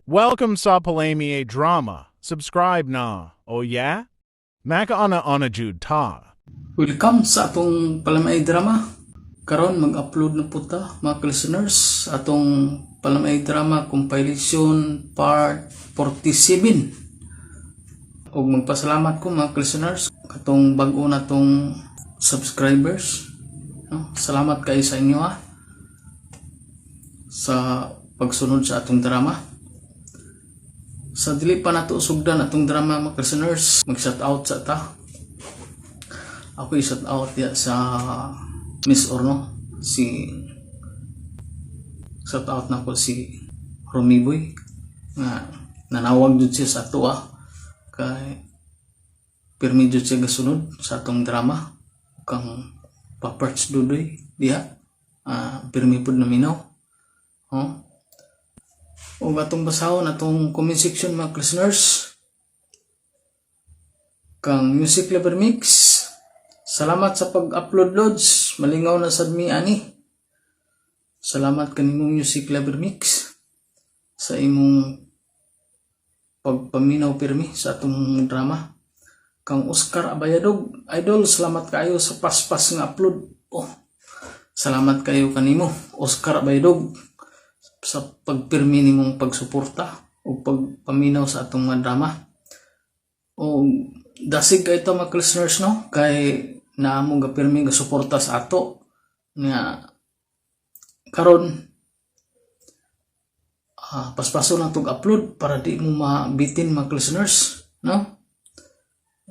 Welcome sa Palami Drama. Subscribe na. Oh yeah? Makaana ana jud ta. Welcome sa atong Palamay Drama. Karon mag-upload na po ta, mga listeners, atong Palamay Drama compilation part 47. Ug magpasalamat ko, mga listeners, katong bag-o na tong subscribers. No? Salamat kayo sa inyo ha sa pagsunod sa atong drama. Sa dili pa nato sugdan atong drama, mga listeners, mag-shout out sa ta. Ako i-shout out ya sa Miss Orno, si shout out na ko si Romiboy nga nanawag jud siya sa ato ah, kay pirmi jud siya gasunod sa atong drama kang Paparts Dudoy diha, pirmi pud naminaw, oh. Ug atong basahon atong comment section, mga listeners. Kang Music Lover Mix, "Salamat sa pag-upload, Lods. Malingaw na sad mi ani." Salamat kanimo, Music Lover Mix, sa imong pagpaminaw pirmi sa atong drama. Kang Oscar Abayadog, "Idol, salamat kayo sa paspas nga upload." Oh. Salamat kayo kanimo, Oscar Abayadog, sa pagpirmi nimong pagsuporta o pagpaminaw sa atong mga drama. O dasig kay ito, mga listeners, no, kay naamo ga pirmi ga suporta sa ato nga karon paspaso na tog upload para di mo mabitin, mga listeners, no?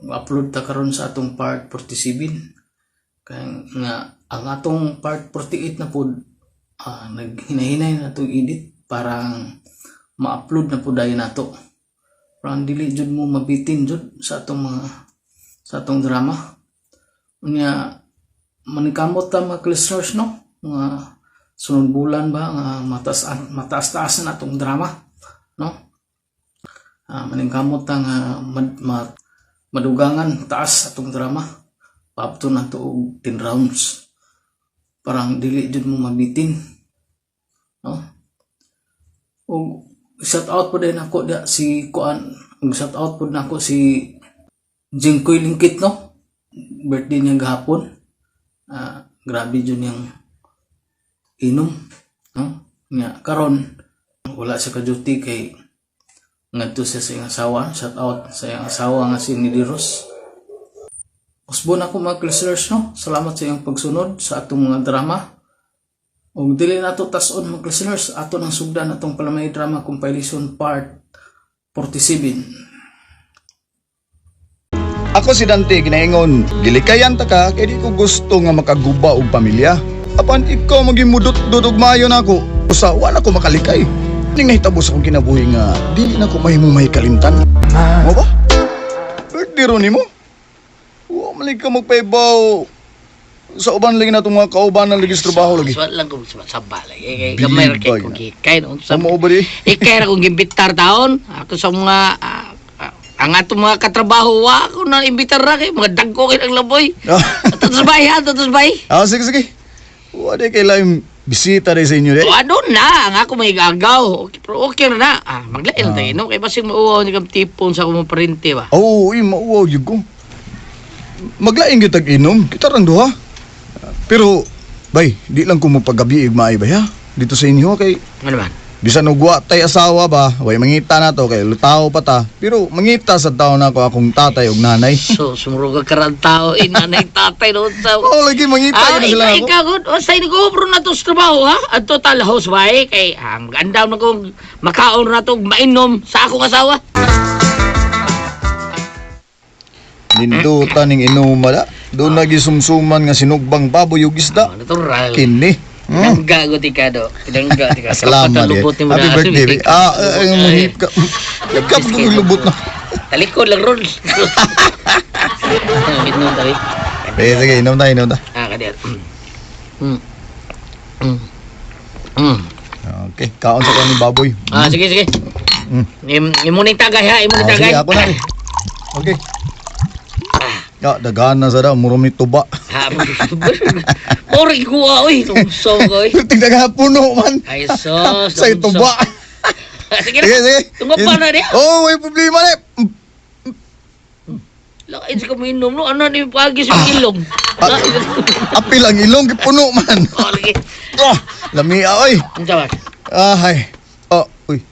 Upload ta karon sa atong part 47 kay nga ang atong part 48 na pod, naghinay-hinay na tong edit para ma-upload na pod dayon nato para dili jud mo mabitin jud sa atong drama. Unya manikamot ta, mga listeners, no, mga sunod bulan ba nga mataas mataas-taas na atong drama, no? Maningkamot ta nga madugangan taas atong drama paabto na to og 10 rounds parang dili jud mo mabitin, no? Ug shout out po din ako da si kuan, ug shout out po nako si Jingkoy Lingkit, no? Birthday niya gahapon. Grabe jud yung inom, no? Nya karon wala siya ka duty kay ngadto siya sa iyang asawa. Shout out sa iyang asawa nga si Nidiros. Usbon ako, mga listeners, no? Salamat sa iyong pagsunod sa atong mga drama. Ug dili nato tas-on, mga listeners, ato nang sugdan atong Palamay Drama Compilation Part 47. Ako si Dante ginaingon, gilikayan ta ka kay di ko gusto nga makaguba og pamilya. Apan ikaw maging mudot-dot og maayo nako. Usa wala ko makalikay. Ning nahitabo sa akong kinabuhi nga dili na ko mahimong may kalimtan. Mo ba? Birthday ro nimo? Wa man lagi ka magpaibaw sa uban lagi natong mga kauban lagi sa trabaho lagi. Suwat lang kung saba lagi. Kay gamay ra kay Bilibay kung na. gikay no. Sa Mao ba di? Ikay ra kung gimbitar taon. Ako sa mga ang atong mga katrabaho wa ako na imbitar ra kay mga dagko kay ang laboy. Atos bay ha, atos bay. Ah, sige sige. Wa di kay laing bisita di sa inyo di. O ano na, ang ako may gagaw. Okay, pero okay ra na. Maglain lang tayo, no? Kay basig mauwaw ni kam tipon sa akong parente ba. Oo, uy, mauwaw jud ko. Maglaing gyud tag inom, kita rang duha. Pero bay, di lang ko mapagabi maay bay ha. Dito sa inyo kay Ano man? Bisan og wa tay asawa ba, way mangita na to kay lutaw pa ta. Pero mangita sa taon nako akong tatay ug nanay. So, sumurog ka karan tao, eh, nanay, tatay, no, sa Oh, lagi mangita gyud sila ikaw, ako. ikaw, good. O, sa ko, bro, na to sa trabaho, ha? Ang total house, ba, eh? Kay, maganda na kong makaon na to, mainom sa akong asawa. Ninduta ning inuma da. Doon lagi sumsuman nga sinugbang baboy ug isda. Natural. Kini. Pinangga ko ti ka, do. Pinangga ti ka. Salamat. Eh. Lubot ni mo Happy na. birthday. Babe. Ay, mahip ka. Ka lubot na. Talikod lang ron. Inom tayo. Eh, sige, inom ta, inom ta. Kadiyat. Okay, kaon sa kanin baboy. Sige, sige. Imo ning tagay ha, imo ning Ah, tagay. sige, ako na. Eh. Okay. Ya, daghan na sa da, murong ni tuba. Ha, ori ko oy, tungso ko oy. Tignan puno man. Ay sos. Sa tuba. Sige na. Sige, sige. Tungod pa na niya. Oh, may problema na. Lakain sa kaminom no. Ano ni pagi sa ilong? Ah. Apil ang ilong, gipuno man. Oh, lagi. Ah, lamia oy. Ang sabat. Ah, hay. Oh, uy.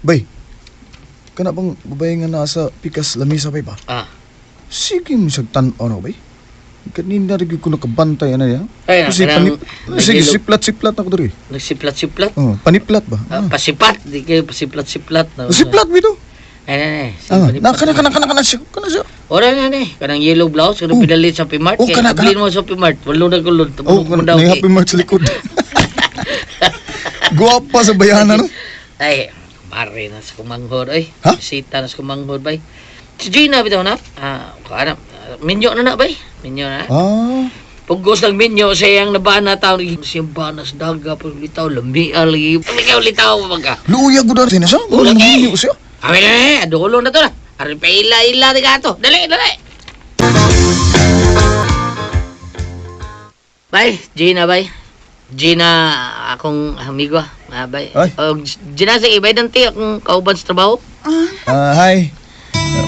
Bay. Kana bang babae nga nasa pikas lamisa bay ba? Ah. Sige mo siyang tan-aw na bay. Kanina rin ko nakabantay ana niya. Ay, Kasi kanang sige, nagilog. siplat-siplat ako diri. Nagsiplat-siplat. Oh, paniplat ba? Ah, pasipat. Di kayo pasiplat-siplat. No? Siplat bito. Ay, ay, ay. Ah, na kana kana kana kana siya, kana siya. Ora na ni. Kanang yellow blouse. Kanang Oh. pinalit sa Pimart. Oh, Kaya kana, abilin mo sa Pimart. Walo na kulod. Oh, Tabok mo kana daw. ni kay. Happy Mart sa likod. Guwapa sa bayana no. Ay, mare na sa kumanghod oy. Ha? Bisita na sa kumanghod bay. Si Gina bitaw na. Ah, kuana. Minyo na na bay. Minyo na. Ah, Pugos ng minyo sa iyang nabana taon siyang bana sa daga pag litaw lamia lagi. Ikaw litaw ba ka? luya gud na siya. Oh, Wala lagi. na siya. Amin na eh, dulo na to na. Ari pa ila-ila di ka to. Dali, dali. Bay, Gina bay. Gina akong amigo ah, bay. Ay. O, Gina sa ibay dante akong kauban sa trabaho. Ah, hi.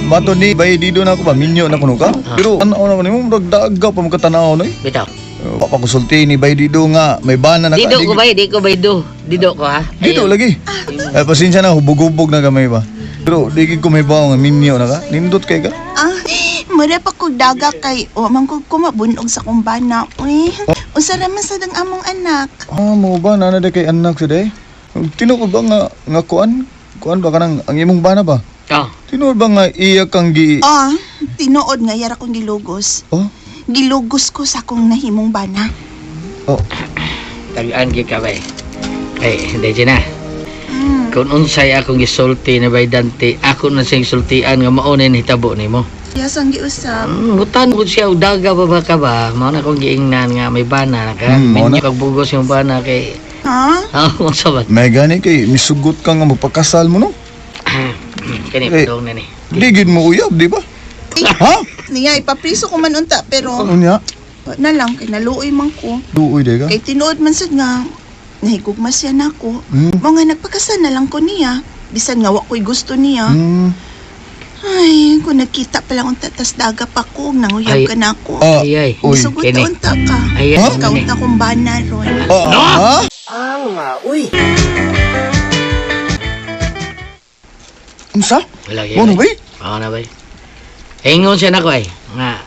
Mato ni bay dido na ako ba minyo na kuno ka. Pero ano na nimo murag daga pa makatanaw no. Bitaw. Papakusulti ni bay dido nga may bana na ka. Dido ko bay, di ko bay do. Dido ko ha. Dido Ayun. lagi. Ay pasensya na hubog-hubog na gamay ba. Pero di gid ko may bawo nga minyo na ka. Nindot kay ka. Ah, mura pa kog daga kay o man kog kumabunog sa kumbana. Uy, unsa ra man sad ang among anak? Ah, mo ba nana day kay anak sa day? Tinuod ba nga nga kuan? Kuan ba kanang ang imong bana ba? Oh. Tinuod ba nga iya kang gi Ah, tinuod nga yara kong gilugos. Oh, Gilugos ko sa akong nahimong bana. oh. Tagaan gyud ka bay. Ay, hindi Gina. Kung unsay akong gisulti na bay Dante, ako na siyang sultian nga mao na hitabo nimo. Yes, ang giusap. Ngutan ko siya og daga ba ba ka ba? Mao na akong giingnan nga may bana na ka. Mao na. Minyo kag bugos yung bana kay Ha? Ah, unsa ba? May gani kay misugot ka nga magpakasal mo no. Kani Eh. padong na ni. Di gid mo uyab, di ba? Ha? Niya ipapriso ko man unta pero Ano niya? wa na lang kay naluoy man ko. Duoy day ka. Kay tinuod man sad nga nahigugma siya nako. Mao nga nagpakasal na lang ko niya. Bisan nga wa ko'y gusto niya. Ay, kung nagkita pa lang unta tas daga pa ko, nanguyab Ay. ka na ako. Ah, Ay ay. uy. Sugot Kini. unta ka. Ay, Ha? ay, Ikaw kini. unta kong bana ron. Ah, ha? Unsa? Wala gyud. Mo no bay? Oo na bay. Ingon siya nako ay nga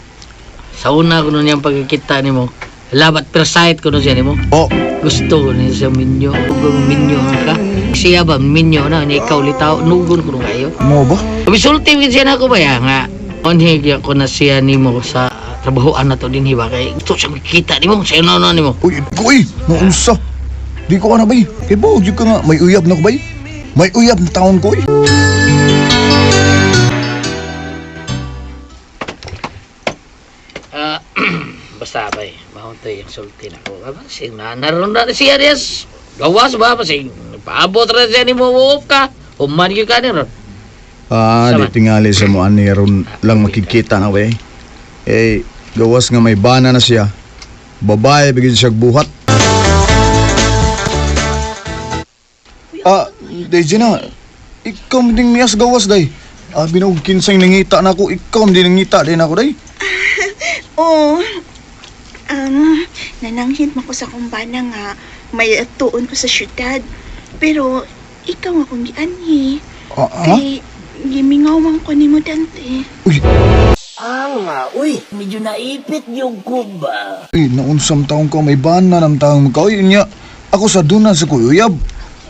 sa una ko nun niyang pagkikita nimo. Labat per sight ko nun siya nimo. Oh, Gusto ko niya siya minyo. Kung minyo ka. Siya ba minyo na niya ikaw litaw nugon ko nun kayo. mo ba? Misulti gid siya nako ba ya nga onhig ko na siya nimo sa trabahoan na to dinhi ba kay gusto siya makita nimo sa una na nimo. Uy, uy, naunsa. Di ko ana bay. Kay ba gyud ka nga may uyab na ko bay? May uyab na taon ko uy. Ah, basta bay, mao to yung sulti nako. Basing na naroon na siya des. Gawas ba basing paabot ra siya nimo uop ka. Human gyud ka ni ron. Ah, Sama. di tingali sa mo ani ron lang makikita na bay. Eh, gawas nga may bana na siya. Babae bigid siya buhat. Ah, day Gina, ikaw mo ding niyas gawas day. Ah, binog kinsang nangita na ako, ikaw mo din nangita din ako day. Oo. Nananghit man ko sa kumbana nga may tuon ko sa syudad. Pero ikaw akong gianhi. Ah, ah? Kay gimingaw man ko nimo Dante. Uy, Uy, medyo naipit yung kuba. uy, naunsam taong ka, may bana ng taong ka. Uy, niya, ako sa dunan sa kuyuyab.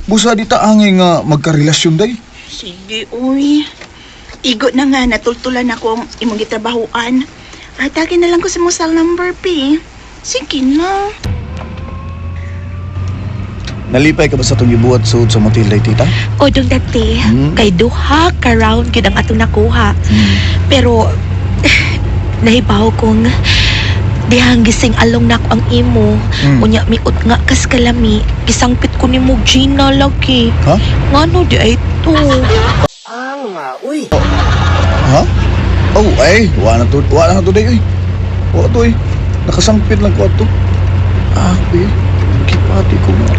Busa di ta angay nga magkarelasyon day. Sige, uy. Igo na nga, natultulan ako ang imong gitrabahoan. Atake na lang ko sa mong cell number, P. Sige na. Nalipay ka ba sa itong gibuhat suod sa motel day, tita? O dong dati, kay duha ka round gyud ang atong nakuha. Pero nahibaw kong dihang gising along nako ang imo. Unya miut nga kas kalami, gisangpit ko nimo Gina lagi. Ha? Ngano di ay to? Ha? Oh, ay, wala na to day, uy. Wala to, eh. Nakasangpit lang ko ato. Ah, be, kipati ko nga.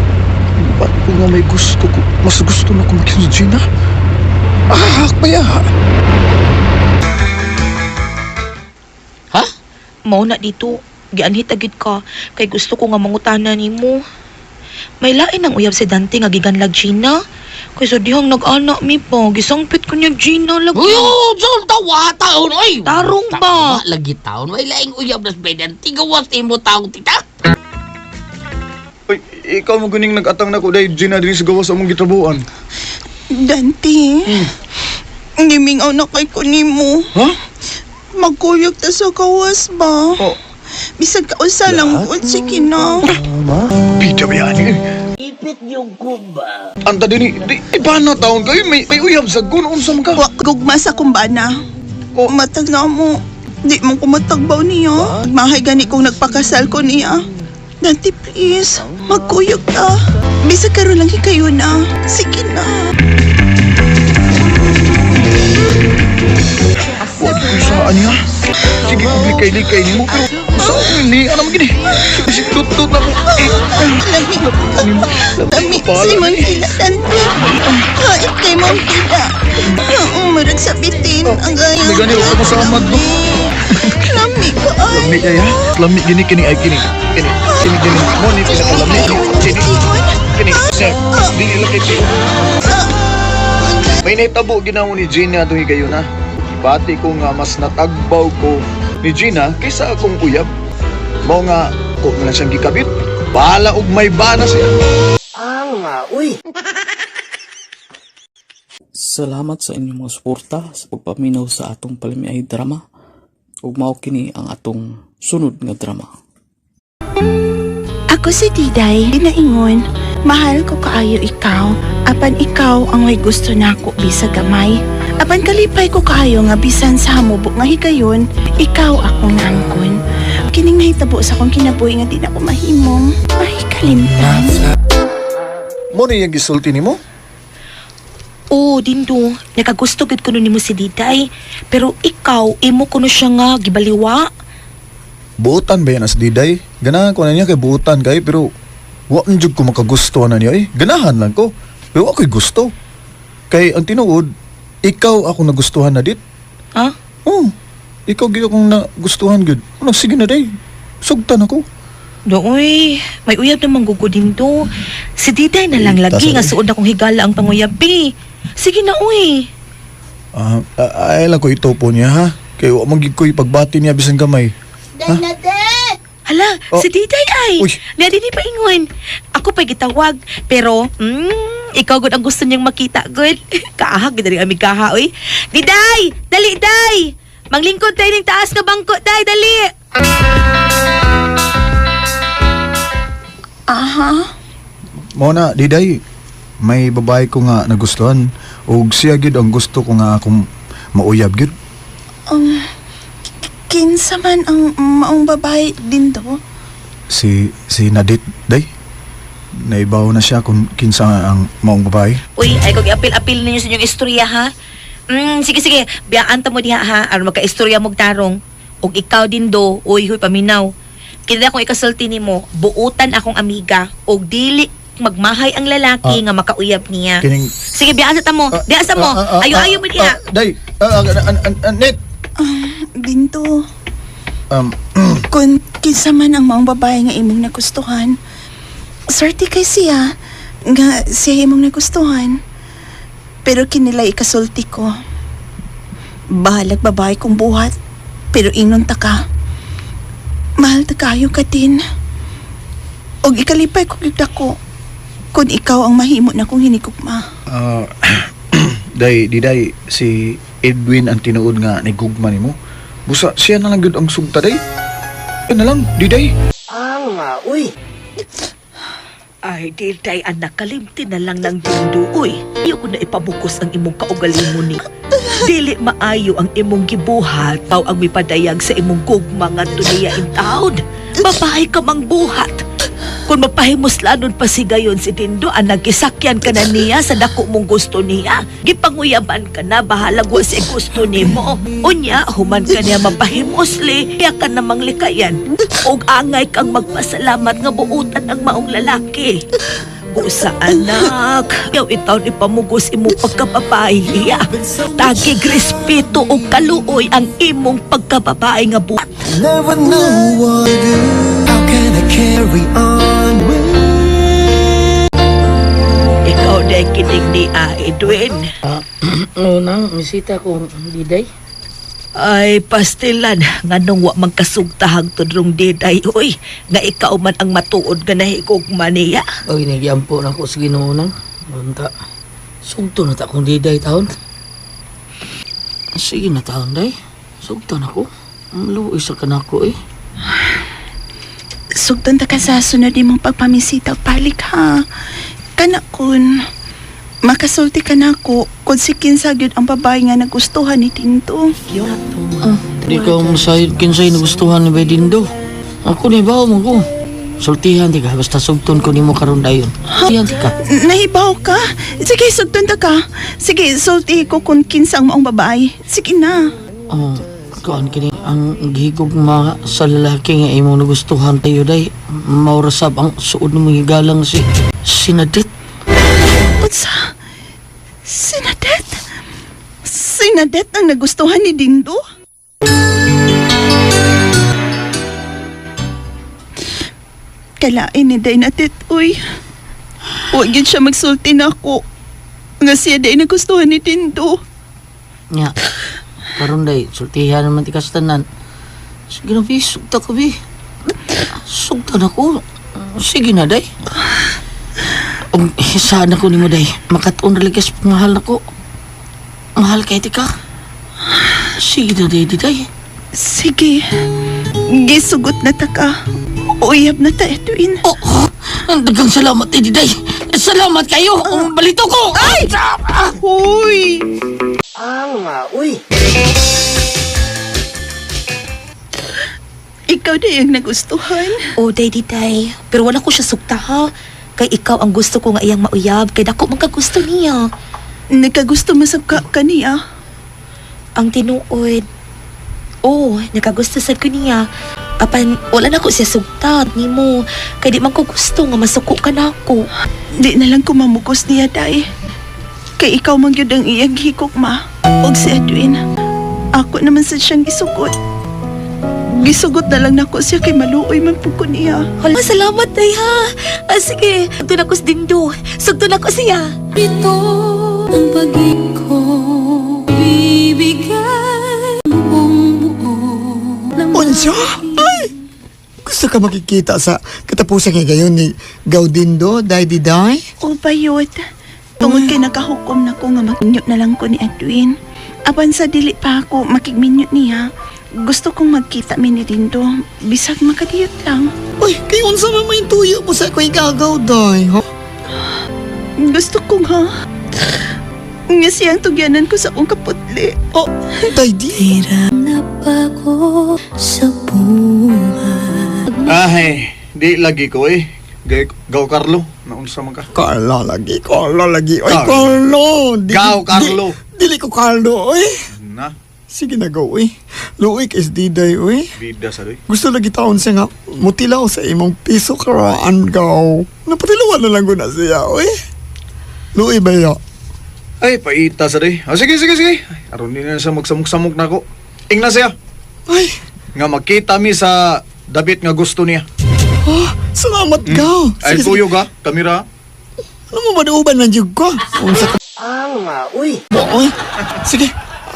Kipati ko. nga may gusto ko. Mas gusto na ko makita si Gina. Ah, kaya. Ha? Mao na dito. Gianhit agid ka kay gusto ko nga mangutana nimo. May lain ang uyab si Dante nga giganlag Gina. Kay sa dihang nag-anak mi pa, gisangpit ko niya Gina lagi. Uy, oh, sul tawa taon oy. Tarong ba? Tawa lagi taon. Way laing uyab nas bedan. Tigawas imo taong tita. Uy, ikaw mo guning nag-atang na ko dahil Gina din sa gawas among gitrabuhan. Dante, gimingaw na kay ko nimo. Ha? Magkuyog ta sa kawas ba? Oh. Bisag kausa lang po, sige na. Pita ba yan? Ipit yung kumba. Anta din di, iba na taon kayo. May uyab sa gun. Unsa man ka? Wa gugma sa kumbana. Oh. Matag na mo. Di mo ko matagbaw niya. Mahay gani kong nagpakasal ko niya. Dante, please. Magkuyog ta. Bisag karon lang kayo na. Sige na. Wag ko saan niya. Sige, kung likay-likay ni mo. Pero saan ni? Ano mo gini? Sige, si tutut na ko. Eh, Lami. Lami. Si Mangkila, Dante. Hait kay Mangkila. Murag sa bitin. Ang gaya. May gani, wag ko samad, no? Lami ko ay. Lami kaya. Lami gini kini ay kini. Kini kini kini. Mo ni pinakalami. Kini kini. Sir, dili lang kay May naitabo ginawa ni Gina atong higayon na. Ibati ko nga mas natagbaw ko ni Gina kaysa akong uyab. Mao nga ko na lang siyang gikabit. Bahala og may bana siya. Salamat sa inyong mga suporta sa pagpaminaw sa atong palamiay drama. Ug mao kini ang atong sunod nga drama. Ako si Diday, ginaingon, mahal ko kaayo ikaw, apan ikaw ang may gusto nako bisag gamay. Apan kalipay ko kaayo nga bisan sa hamubo nga higayon, ikaw akong nangkon. Kining nahitabo sa akong kinabuhi nga di na ko mahimong, mahikalimtan. Mo ni yung gisulti nimo? Oo, Dindo. Nakagusto gid kuno nimo si Diday. Pero ikaw, imo kuno siya nga gibaliwa. Buutan ba yan as Diday? Ganahan ko na niya kay buutan kay pero wa man jud ko makagusto na niya eh. Ganahan lang ko. Pero wa ko'y gusto. Kay ang tinuod, ikaw ako nagustuhan na dit. Ha? Oh, ikaw gyud akong nagustuhan gyud. Ano sige na day. Sugtan ako. Dooy, may uyab namang gugo Dindo. Si Diday na lang Eh, lagi tasa nga eh. suod akong higala ang panguyabi. Sige na, uy. Ah, ay lang ko ito po niya ha. Kay wa man gyud ko'y pagbati niya bisan gamay. Hala, Oh. si Diday ay. Uy. Nga di pa ingon. Ako pa gitawag, pero ikaw gud ang gusto niyang makita gud. Kaahag gid rin amig kaha oy. Diday, dali day. Manglingkod tayo ng taas nga bangko day, dali. Aha, Mao na, Diday. May babae ko nga nagustuhan ug siya gyud ang gusto ko nga akong mauyab gyud. kinsa man ang maong babae din do. Si Nadit day. Naibaw na siya kung kinsa ang maong babae. Uy, ay kog apil-apil ninyo sa inyong istorya ha. Sige sige, biyaan ta mo diha ha aron magka-istorya mog tarong. Ug ikaw din do, uy huy paminaw. Kinda akong ikasulti nimo, buutan akong amiga ug dili magmahay ang lalaki Ah. nga makauyab niya. Kining Sige, biyaan sa tamo. Diha sa mo. Ayo-ayo mo diha. Day, Net. Dinto, Kung kinsa man ang maong babae nga imong nagustuhan, swerte kay siya nga siya imong nagustuhan. Pero kinilay ikasulti ko. Bahalag babae kong buhat, pero ingnon ta ka. Mahal ta kayo ka din. Og ikalipay ko gyud ako kung ikaw ang mahimo na kong hinigugma. Ah, day, di day, si Edwin ang tinuod nga ni gugma nimo. Busa siya na lang gyud ang sugta day. Siya na lang, di day. Ay, Diday, anak, kalimti na lang ng dindo, uy. Iyo ko na ipabukos ang imong kaugalingon ni. Dili maayo ang imong gibuhat, pau ang mipadayag sa imong gugma nga niya in town. Babae ka mang buhat. Kung mapahimuslanon pa si gayon si Dindo, anak, gisakyan ka na niya sa dako mong gusto niya. Gipanguyaban ka na, bahalag wa si gusto nimo. Unya, human ka niya mapahimusli, iya ka namang likayan. Og angay kang magpasalamat nga buutan ang maong lalaki. Usa anak, yaw itaw ni pamugos imong pagkababae. Tagig respeto o kaluoy ang imong pagkababae nga buhat. Never know what to do. How can I carry on with? Ikaw na kining ni Edwin. Oo nang, misita ko, Diday. Ay, pastilan, nganong wa man kasugtahag tudrong diday, oy, nga ikaw man ang matuod nga nahigugma niya. Oy, nagyampo na ko sa Ginoo nang. Unta, sugto na ta akong Diday taon. Sige na taon, day. Sugto na ko. Luoy sa kanako eh. Sugton ta ka sa sunod nimong pagpamisita og palik ha. Kana kun makasulti ka nako kung si kinsa gyud ang babae nga nagustuhan ni Tinto. Di ka masayod kinsay nagustuhan ni Bedindo. Ako ni bawo mo ko. Sultihan di ka, basta sugton ko nimo karon dayon. Sultihan di ka. Nahibaw ka? Sige, sugton ta ka. Sige, sulti ko kung kinsa ang maong babae. Sige na. Oh, kuan kini ang gihigugma sa lalaki nga imong nagustuhan tayo day. Maurasab ang suod nimo higalang si Sinadit. Unsa? Si Nadette? Si Nadette ang nagustuhan ni Dindo? Kalain ni Day Nadette, uy. Huwag yun siya magsulti na ako. Nga siya day nagustuhan ni Dindo. Nya. Karon day, sultihan naman ti ka sa tanan. Sige na, bi, sugta ko, bi. Sugta na ko. Sige na, day. Ug saan ako nimo, day. Makatuon ra lagi sa pagmahal nako. Mahal kay ti ka. Sige na, day, day. Sige. Gisugot na ta ka. Uyab na ta, Edwin. Oh, ang daghang salamat, eh, day. Salamat kayo. Ang balito ko. Ay! Hoy! Uy. Ikaw na yung nagustuhan. O, day, diday. Pero wala ko siya sugta, ha? Kay ikaw ang gusto ko nga iyang mauyab, kay dako man kagusto niya. Nagkagusto masab ka kaniya. Ang tinuod. Oh, nakagusto sad ko niya. Apan, wala na ko siya sugta nimo. Kay di man ko gusto nga masuko ka na ako. Di na lang kumamukos niya, day. Kay ikaw man gyud ang iyang hikog, ma. Og si Edwin. Ako naman sa siyang gisugot. Gisugot na lang nako siya kay maluoy man pud ko niya. Hala, salamat day ha. Ah, sige, sugto na ko si Dindo. Sugto na ko siya. Ito ang pag-ibig ko bibigay buong buo ng Unsa? Ay! Gusto ka makikita sa katapusan nga gayon ni Gaudindo, Day Diday? O bayot. Tungod kay nakahukom na ko nga makinyo na lang ko ni Edwin. Apan sa dili pa ako makigminyo niya. Gusto kong magkita mi ni Dindo. Bisag makadiyot lang. Uy, kay unsa man may tuyo mo sa ako'y gagaw, Day? Ha? Gusto kong ha. Nga siyang tugyanan ko sa akong kaputli. Oh, Day di. na pa ko sa buhay. Ay, di lagi ko eh. Gaw Carlo, naunsa man ka. Carlo lagi, Carlo lagi. Oy, Carlo. Carlo! Dili, Gaw, Carlo. Dili ko Carlo, oy. Na, Sige na, gaw, oy. Luoy kay Diday, oy. bida sa doy. Gusto lagi taon siya nga, mutilaw sa imong piso karaan, gaw. Napatilawan na lang ko na siya, oy. Luoy ba ya? Ay, paita sa doy. Oh, sige, sige, sige. Ay, aron din na sa magsamok-samok na ako. Ingna siya. Ay, Nga makita mi sa dabit nga gusto niya. oh, salamat, gaw. Ay, Sige, sige. kuyog ha, kamera. Ano mo maduuban man jud ko? Unsa ka? Uy. Oy. Sige.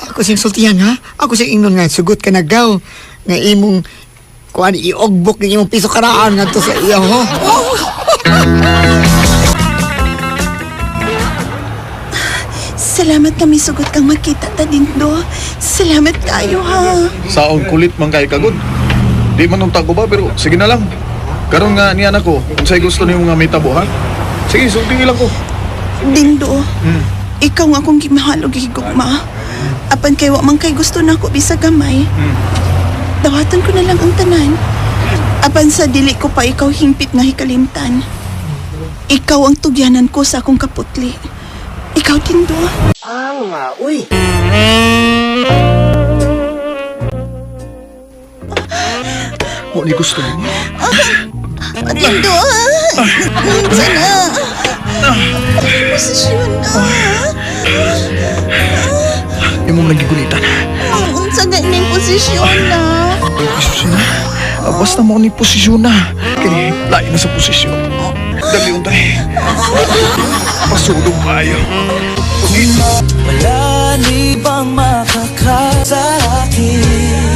Ako siyang sultihan ha. Ako siyang ingnon nga sugot ka na gaw nga imong kuan iogbok ng imong piso karaan ngadto sa iya ho. Salamat kami sugot kang magkita ta Dindo. Salamat kayo ha. Saon kulit man kay kagod. Di man nung tago ba, pero sige na lang. Karon nga niya nako, unsay gusto nimo nga may tabo ha? Sige, sulti lang ko. Dindo. Ikaw nga akong gimahal og gigugma. Apan kay wa man kay gusto nako bisag gamay. Dawatan ko na lang ang tanan. Apan sa dili ko pa ikaw hingpit nga hikalimtan. Ikaw ang tugyanan ko sa akong kaputli. Ikaw, Dindo. Mo ni gusto mo. Dindo! Sana! posisyon na. Posisyon na. Basta mo ni posisyon na. Kay lain na sa posisyon. Dali untay. Pasulong kayo.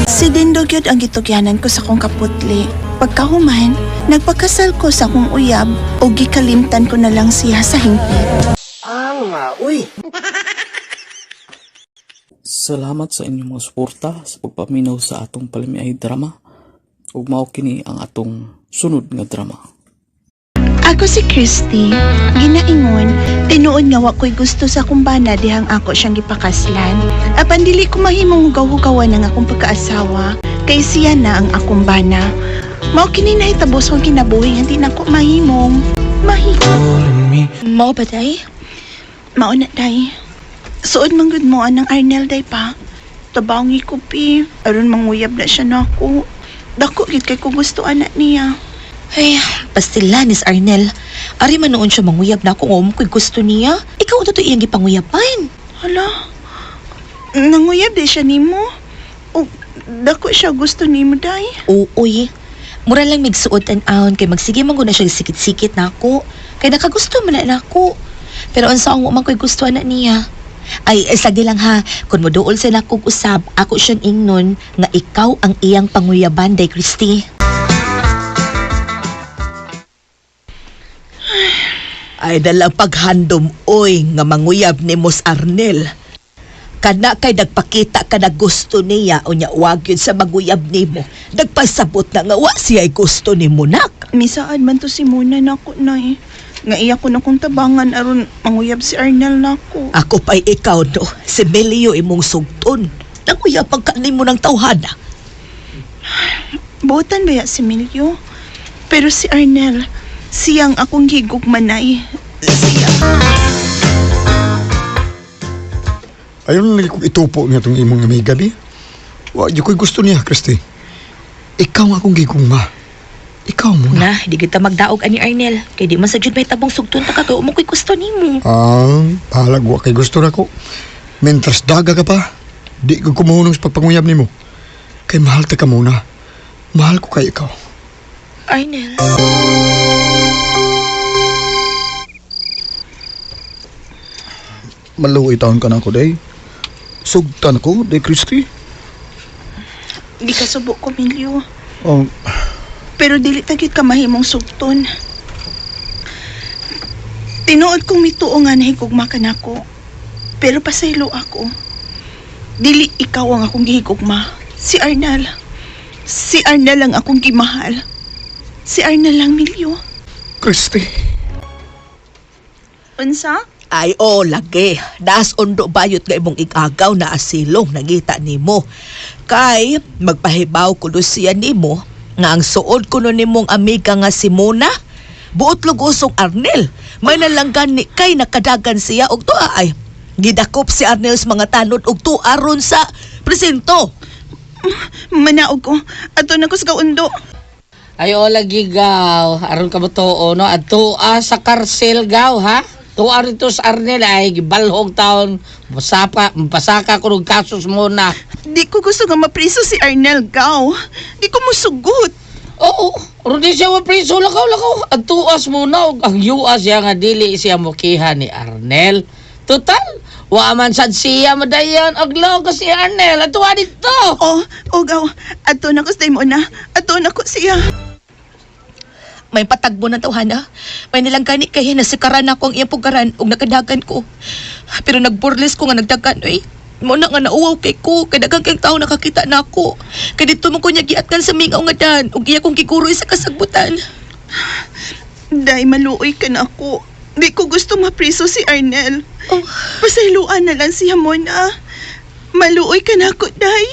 Si Dindo gyud ang gitugyanan ko sa kong kaputli. Pagkahuman, nagpakasal ko sa akong uyab o gikalimtan ko na lang siya sa hingpit. Salamat sa inyong mga suporta sa pagpaminaw sa atong palamiay drama. Ug mao kini ang atong sunod nga drama. Ako si Christy, ginaingon, tinuod nga wa ko'y gusto sa akong bana dihang ako siyang gipakaslan. Apan dili ko mahimong hugaw-hugawan ang akong pagkaasawa, kay siya na ang akong bana. Mao kini nahitabo sa akong kinabuhi nga di na ko mahimong. Mahimo. Mao ba day? Mao na day. Suod man gud mo anang Arnel day pa. Tabangi ko pi, aron manguyab na siya nako. Dako gid kay ko gusto anak niya. Ay, pastilanis Arnel. Ari man noon siya manguyab na ako nga ko'y gusto niya. Ikaw ang totoo iyang gipanguyaban. Hala, nanguyab di siya nimo. O, dako siya gusto nimo, day. Uuy. Mura lang migsuot an-aon kay magsige man gud na siya sikit-sikit na ako. Kay nakagusto man na nako. Pero unsa ang man ko'y gusto na niya. Ay, ay sagdi lang ha. Kung moduol sa nakog usab, ako siyang ingnon nga ikaw ang iyang panguyaban, day Christy. Ay dala paghandom oy nga manguyab ni Mos Arnel. Kana kay nagpakita ka na gusto niya unya wag yun sa maguyab nimo. Nagpasabot na nga wa siya gusto nimo nak. Misaan man to si Mona nako, nay. Nga iya ko na kong tabangan aron manguyab si Arnel nako. Ako pa'y ikaw no, si Melio imong sugton. Nanguyab ang kanimo ng tawhana. Buotan ba ya si Milyo? Pero si Arnel, siyang akong higugmanay. Siya. Ayaw na lagi kong itupo niya itong imong amiga, bi. Wa, di ko'y gusto niya, Christy. Ikaw ang akong gigugma. Ikaw muna. Na, di kita magdaog ani Arnel. Kay di man sa jud may tabong sugton ta ka kay mo ko'y gusto nimo. Ah, bahalag wa kay gusto na ko. Mentras daga ka pa, di ko kumuhunong sa pagpanguyab nimo. Kay mahal ta ka muna. Mahal ko kay ikaw. Arnel. Maluoy taon ka na ako, day. Sugtan ko, day Christy. Di ka subo ko, Milyo. Oh, Pero dili tagit ka mahimong sugton. Tinuod kong mituo nga nahigugma ka nako. Pero pasaylo ako. Dili ikaw ang akong gihigugma. Si Arnel. Si Arnel ang akong gimahal. Si Arnel lang, Milyo. Christy. Unsa? Ay o lagi, naas undo bayot nga imong igagaw na asilong nangita nimo. Kay magpahibaw kuno siya nimo nga ang suod kuno nimong amiga nga si Mona buot lugusong Arnel. May nalanggan ni kay nakadagan siya og tuwa ay gidakop si Arnel sa mga tanod og tuwa ron sa presinto. Manaog ko. Ato na ko sa kaundo. Ay, o lagi gaw. Aron ka mo tuo, no? At tuwa sa karsel gaw, ha? Tuwa rito sa Arnel ay gibalhog taon. Pasaka, pasaka ko ng kasos muna. Di ko gusto nga mapriso si Arnel, gaw. Di ko musugot. Oo, aron di siya mapriso lakaw lakaw. At tuas muna og ang yuas siya nga dili siya mukiha ni Arnel. Total, wa man sad siya madayon og logo si Arnel. At tuwa dito. Oh, oh gaw. Ato na ko sa mo na. Ato na ko siya. May patagbo ng tawhana. May nilanggani kay nasikaran ako ang iyang pugaran ug nakadagan ko. Pero nagburles ko nga nagdagan oy. Mo na nga nauwaw kay ko kay daghang kayong tao nakakita na ako. Kay dito mo ko niya giatkan sa mingaw nga dan ug iya kong giguroy sa kasagbutan. Day, maluoy ka na ako. Di ko gusto mapriso si Arnel. Oh. Pasayloan na lang siya muna. Maluoy ka na ako, Day.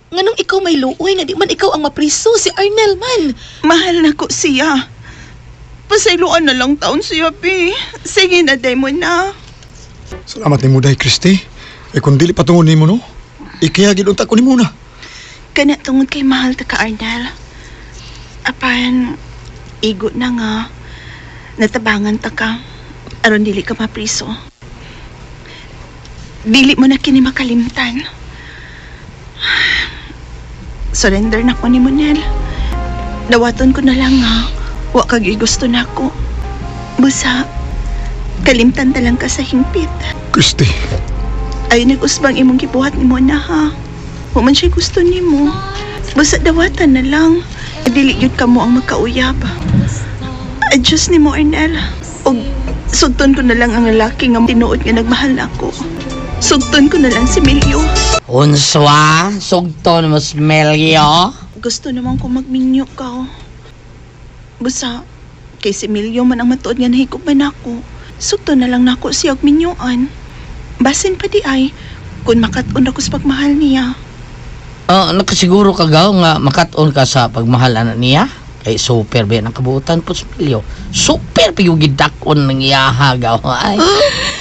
Nganong ikaw may luoy nga di man ikaw ang mapriso si Arnel man. Mahal na ko siya. Pasayloan na lang taon siya, Bi. Sige na, Day mo na. Salamat nimo, day, Christy. Eh kung dili patungo nimo, no? Ikiya gid unta ko nimo na. Kana tungod kay mahal ta ka, Arnel. Apan, igo na nga. Natabangan ta ka. Aron dili ka mapriso. Dili mo na kini makalimtan. Surrender na ko ni Monel. Dawaton ko na lang nga. Wa kag gusto na ako. Busa, kalimtan ta lang ka sa hingpit. Christy. Ay nag-usbang imong gibuhat ni mo na ha. Wa man siya gusto nimo. Busa dawatan na lang. Dili gyud kamo ang magkauyab. Adjust nimo, Arnel. Og sugton ko na lang ang lalaki nga tinuod nga nagmahal nako. Sugton ko na lang si Milyo. Unswa, sugton mo Melio. Gusto naman ko magminyo ka. Oh. Busa, kay si Milyo man ang matuod nga nahigop man ako. Sugton na lang nako siya og minyuan. Basin pa di ay, kung makat-on ako sa pagmahal niya. Oh, nakasiguro ka gaw nga makat-on ka sa pagmahal ana niya? Kay super ba ang kabuutan po Milyo. Super pa yung gidakon ng iyaha gaw. Ay,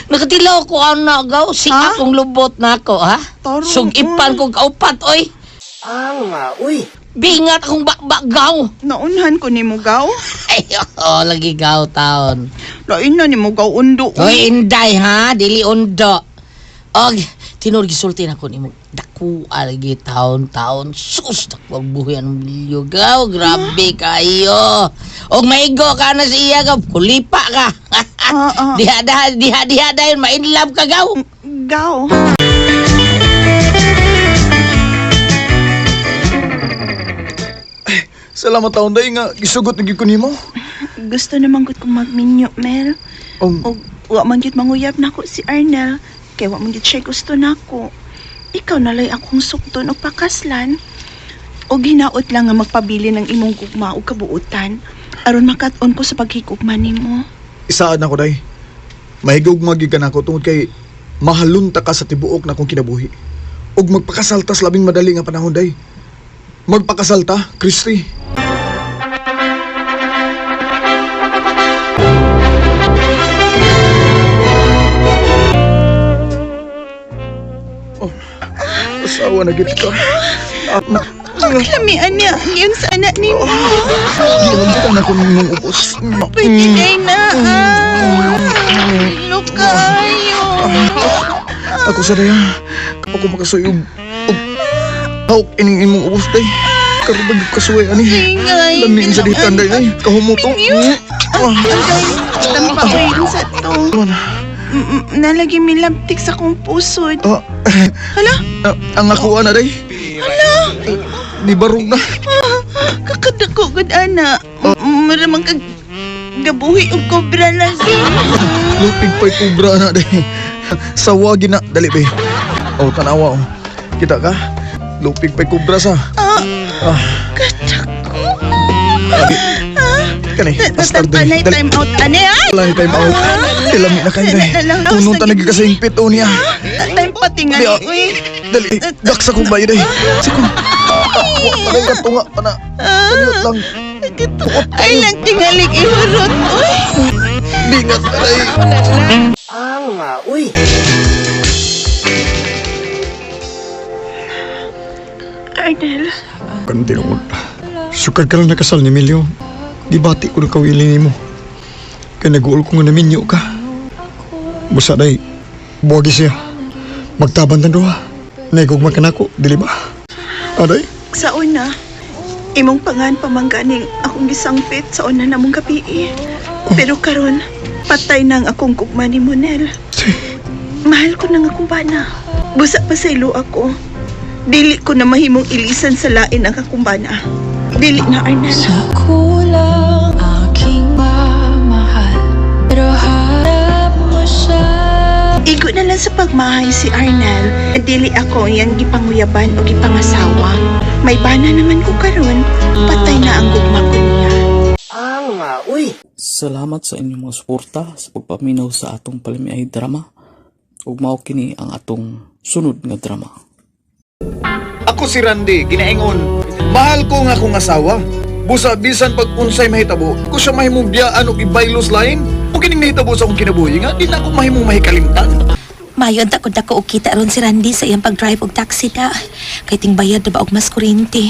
nakatilaw ko ana gaw. Si akong lubot na ako ha. Tarong, Sugipan ko kaupat oy. Uy. Bingat akong bakbak gaw. Naunhan ko ni mo gaw. Ay, oo, lagi gaw taon. Lain na ni mo gaw undo. Oy, inday ha, dili undo. Og, tinuod gisulti na ko nimo. Daku lagi taon-taon. Sus, dako ang buhi ang milyo gaw. Grabe kayo. Og maigo ka na sa iya gaw. Kulipa ka. Ah, ah. Diha diha diha diha dayon ma-inlove ka gaw. Gaw. Salamat taon day nga gisugot na gyud ko nimo. Gusto naman gud kong magminyo, Mel. Og wa man gyud manguyab nako si Arnel. Kay wa man gyud siya gusto nako. Ikaw nalay akong sugton og pakaslan. Og hinaot lang nga magpabili ng imong gugma og kabuutan aron makat-on ko sa paghigugma nimo. Isaad na ko day. Mahigugma gyud ka nako tungod kay mahalunta ka sa tibuok na akong kinabuhi. Ug magpakasal ta sa labing madali nga panahon day. Magpakasal ta, Christy. Oh, asawa na gid ka. Ah, na, Paglamian niya yun sa anak nimo. Giunta na ko nimong ubos. Pwede day na. Ah. Look kayo. Ako sa daya. Ako makasuyog. Og hawk ining imong ubos day. Karubag kasuway ani. Ingay. Lami sa ditan day ay. Kahumuto. Ah, Agay, tampa ko yun sa to. man. Nalagi milabtik sa kong pusod. Ah, Hala, ah, ang ako ana day. hala. Di barog na. Kakadako gud ana. Maramang kag gabuhi og kobra lagi. Lupig pa'y kubra na day. Sawagi na. Dali be. Oh, tanawa oh. Kita ka? Lupig pa'y kubra sa. Ah, Ah, kadako. abi. Kani, bastard day. Natanpanay Dali. time out ani ay. Wala ni time out. Ilami na kayo day. Tunong tanag ka sa hingpit oh niya. Time patingali Di, ah. uy. Dali, daksa kong bayo day. Siko. Ah, wa pa na tunga pa na. Dali lang. Ay lang tingalig ihurot uy. Bingat ka day. Uy. Arnel, Kan tinuod. Sukad ka lang nakasal ni Emilio. Di bati ko nakawili nimo. Kay nag-uol ko nga naminyo ka. Busa day, buwagi siya. Magtaban tan duha. Naigugma ka nako, dili ba? Aday? Sa una, imong pangan pamangganing akong gisangpit sa una namong gabi. Pero karon, patay na ang akong gugma ni Monel. Mahal ko na nga akong bana. Busa pa sa ilo ako. Dili ko na mahimong ilisan sa lain ang akong bana. Dili na, Arnel. Kulang aking mamahal, pero harap mo siya. Igo na lang sa pagmahay si Arnel. Dili ako iyang gipanguyaban o gipangasawa. May bana naman ko karon, patay na ang gugma ko niya. Salamat sa inyong mga suporta sa pagpaminaw sa atong palamiay drama. Ug mao kini ang atong sunod nga drama. Ako si Randy, ginaingon. Mahal ko nga akong asawa. Busa bisan pag unsay mahitabo, ko siya mahimong biyaan og ibaylos lain. O kining nahitabo sa akong kinabuhi nga, di na ako mahimong mahikalimtan. Mayon ta kung dako og kita ron si Randy sa iyang pag-drive og taxi ta. Kay ting bayad na ba og mas kuryente.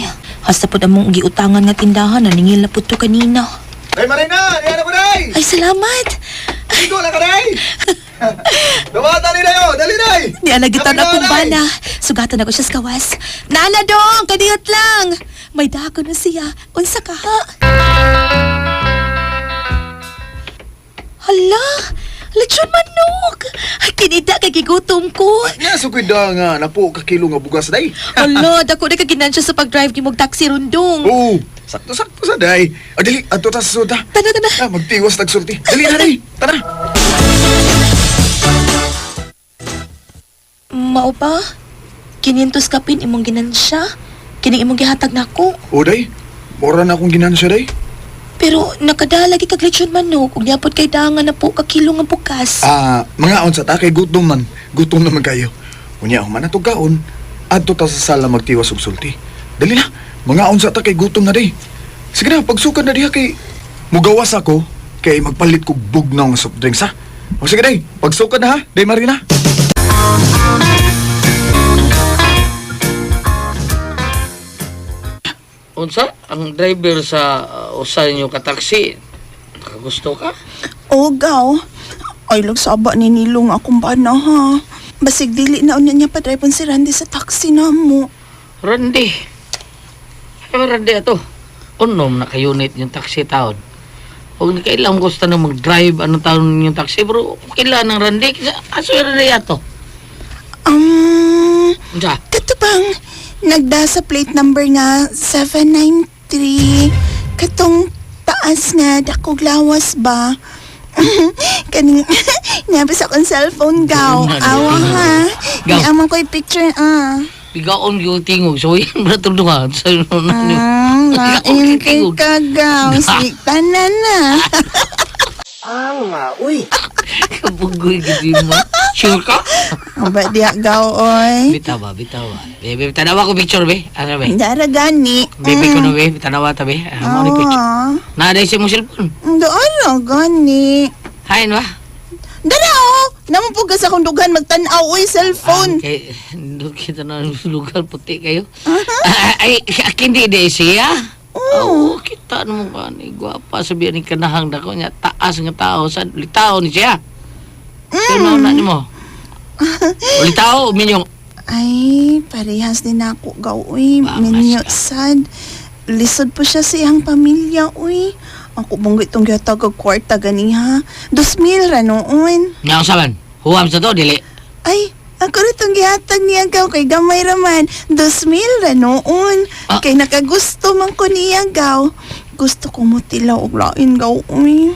Hasta pud among giutangan nga tindahan naningil na pud to kanina. Day Marina, diyan na ko day! Ay salamat. Igo na ka day! Dawata ni dayo, dali day. Di alagitan Dali na, akong day. bana. Sugatan ako siya sa kawas. Nana dong, kadiyot lang. May dako na siya. Unsa ka ha? Hala, lechon manok. Ay, kinida kay gigutom ko. Nga sa kwida nga napo ka kilo nga bugas day. Hala, dako na kaginansya sa pag-drive ni mong taxi rundong. Oo, sakto-sakto sa day. Ah, dali, adto ta sa suda. Tana, tana. Ah, magtiwas tagsulti. Dali na day. Tara. Mao ba? Kinintos kapin imong ginansya. Kining imong gihatag nako. O day, mura na akong ginansya day. Pero nakadala gi kag lechon manok ug niapod kay dangan na po ka kilo nga bugas. Ah, mga unsa ta kay gutom man. Gutom naman kayo. Unya human na kaon. Adto ta sa sala magtiwas og sulti. Dali na. Mga unsa ta kay gutom na day. Sige na, pagsukad na diha kay mugawas ako kay magpalit kog bugnaw nga soft drinks ha. O sige day, pagsukad na ha. Day Marina. Unsa ang driver sa usa ninyo ka taxi? Nakagusto ka? O gaw. Ay lagsaba ni Nilong akong bana ha. Basig dili na unya niya padribon si Randy sa taxi na mo. Randy. Ay, Randy ato. Unom na ka-unit yung taxi taon. Huwag ni kailang gusto na mag-drive anong taon yung taxi bro. Kailan ng Randy? Aso yung Randy ato? Unsa? Kato bang nagda sa plate number nga 793 katong taas nga dakog lawas ba? Kaning nabi sa akong cellphone gaw. Awa ha. Gaw. Ni amang ko'y picture ah. Bigaon yung tingog. So, yan ba itong duha? Sa Lain kay kagaw. Si tanan na. Kabugoy gidi mo. Sure ka? Aba diya gaw oy. Bitaw ba, bitaw ba. Bebe, tanawa ko picture be. Ano be? Dara gani. Bebe ko no be, tanawa ta be. Ah, mo ni picture. Awa. Naaday sa mong cellphone. Doon gani. Hain ba? Dara oh! Namupugas akong dughan magtan-aw oy cellphone. Ah, kay, doon kita na lugar puti kayo. Ah, ay, kindi di siya. Oo, kita mo ka ni gwapa sabihan ni kanahang dako niya taas nga tao sa litaw ni siya. Sino na nimo? Litaw minyong. Ay, parehas din ako gaw uy. Bangas Minyo ka. sad. Lisod po siya sa iyang pamilya uy. Ako bang itong gihatag og kwarta gani ha. 2,000 ra noon. Nga usaban. Huwam sa to dili. Ay, ako rin itong gihatag niya gaw kay gamay raman. 2,000 ra noon. Ah. Kay nakagusto man ko niya gaw. Gusto ko mo tilaw og lain gaw uy.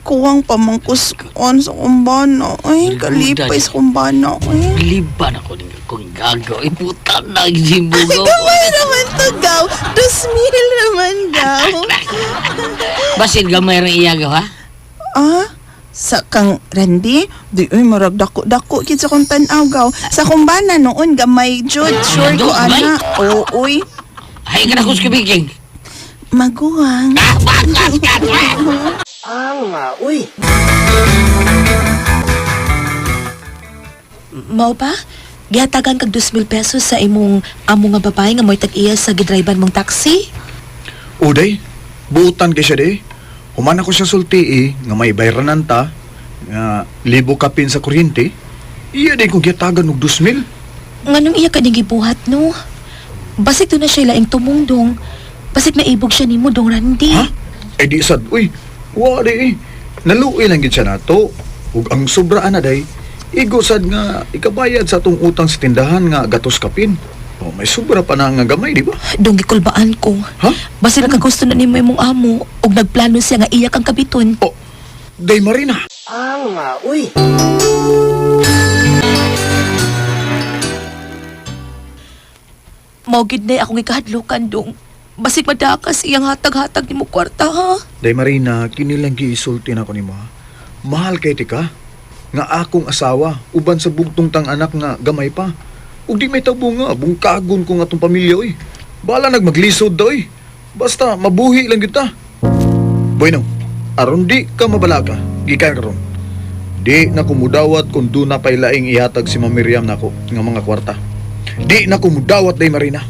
Kuwang pamangkuson sa kumbana. Ay, kalipay sa kumbana. Uy. Liban ako ning akong gagaw. Iputan na gimbo Ay, gamay naman to, gaw. 2,000 naman, gaw. Basin gamay ra iya gaw ha. Ah, sa kang Randy, di uy, murag dako-dako kit sa kong tan-aw, gaw. Sa kumbana noon, gamay jud, sure ko, Gamay? ana. Oo, uy. Hay ka na kus kubiking. Maguwang. Ah, bakas ka. Mao ba? Gihatagan kag 2,000 pesos sa imong amo nga babae nga mo'y tag-iya sa gidriban mong taxi? O day, buutan kay siya day. Human ako siya sulti eh, nga may bayranan ta, nga libo kapin sa kuryente. Iya day kong gihatagan og 2,000. Nganong iya ka ning gibuhat no? Basig do na siya laing tumungdong. Basig naibog siya nimo dong Randy. Ha? Eh di sad, uy, wa di eh. Naluoy lang gid siya nato. Ug ang sobra ana day, igo sad nga ikabayad sa atong utang sa tindahan nga gatos kapin. O may sobra pa na nga gamay, di ba? Dong gikulbaan ko. Ha? Basig nakagusto na nimo imong amo ug nagplano siya nga iya kang kabiton. O, day Marina. Mao gid na akong ikahadlukan dong. Basig madakas iyang hatag-hatag nimo kwarta ha. Day Marina, kini lang giisulti na ko nimo ha. Mahal kay tika nga akong asawa uban sa bugtong tang anak nga gamay pa. Ug di may tabo nga bungkagon ko nga atong pamilya oy. Bala nagmaglisod daw oy. Basta mabuhi lang gyud ta. Bueno, aron di ka mabalaka, gikan karon. Di na kumudawat kung doon na pailaing ihatag si Ma'am Miriam nako nga mga kwarta. Di na kumudawat day Marina.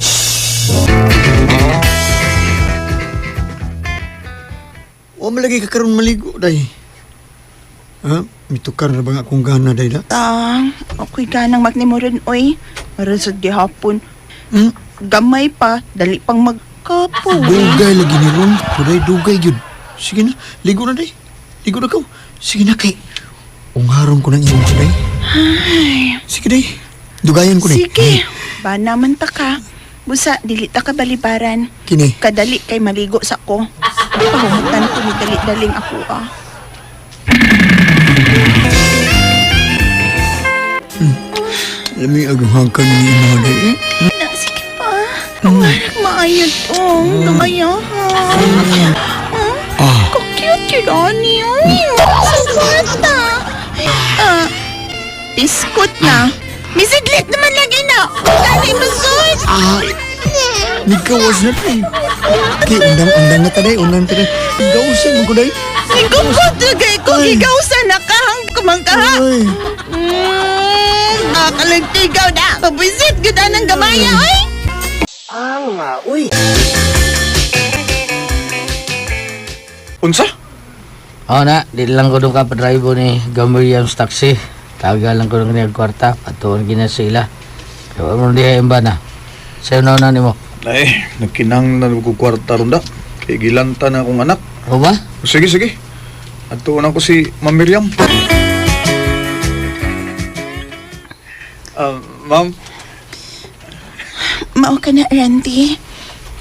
Wa man lagi ka karon maligo day. Ha? Mitukar na ba nga akong gana, day da? Ta, ako'y ganang magnimuron, oy. Maron sa gihapon. Hmm? Gamay pa, dali pang magkapoy. Dugay lagi ni Ron. Kuday, dugay yun. Sige na, ligo na day. Ligo na ka. Sige na kay. Ungaron ko ng iyong kuday. Sige day. Dugayan ko day. Sige, ba naman ta ka. Busa, dili ta ka balibaran. Kini. Kadali kay maligo sa ko. Pahumutan ko ni dali-daling ako ah. Lami aghangkan ni imo day. Eh. Na, sige pa. Marag maayo tong. Dumaya ha. Ah. Ka-cute yun, ani. Ay, sa Ah, biskot na. Misidlit naman lagi na. Dali, masud. Ah. Nikawas na day. Kay undang-undang na ta day. Undang ta day. Gausan mo ko day. Nagugod lagay ko. Ay. Gigawsan na ka. Hang kumangkaha. Ay. Kakalagtigaw na. Pabisit, gud ng gamaya, ay. Unsa? Oo na, di lang ko doon ka padrive ni Gamuriam's Taxi. Taga lang ko doon kanya kwarta, patuon kina sila. Kaya mo diha yung ba na. Sa'yo na na nimo. Ay, nagkinang na ko kwarta ron da. Kay gilanta na akong anak. O ba? Sige, sige. Adtuon ako si Ma'am Miriam. Ah, ma'am, Mao ka na, Randy.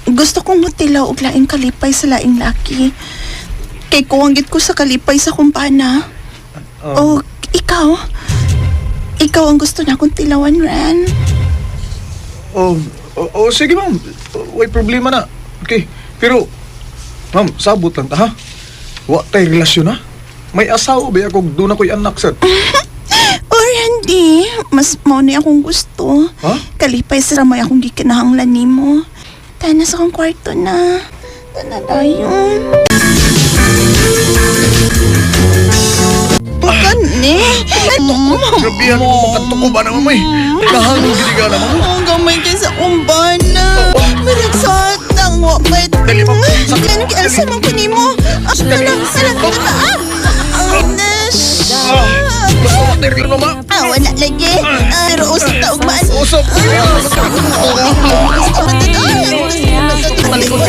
Gusto kong mutilaw og laing kalipay sa laing laki. Kay kuwanggit ko sa kalipay sa kumpana. O, ikaw. Ikaw ang gusto na akong tilawan, Ran. Oh, oh, oh, sige ma'am. Way problema na. Okay. Pero, ma'am, sabot lang ta ha. Wa tay relasyon ha. May asawa ba ako doon ako'y anak sir. O, Randy, mas mao na akong gusto. Ha? Kalipay sa ramay akong gikinahanglan nimo. Tana sa akong kwarto na. Tana tayo. Bukan ni. Grabe mo makatuko ba naman may. Nahangog gini ka naman. Ang gamay kay sa kumbana. Maragsatang wa may. Dali, ma'am. Sakit. Kan kay Elsa man kunin mo. Ah, Ala, ala, ala, ah. Ah, nash. Ah, basta wa tay relasyon ma. Ah, wala lagi. Ah, pero usap ta ugmaan. Usap. Talikod.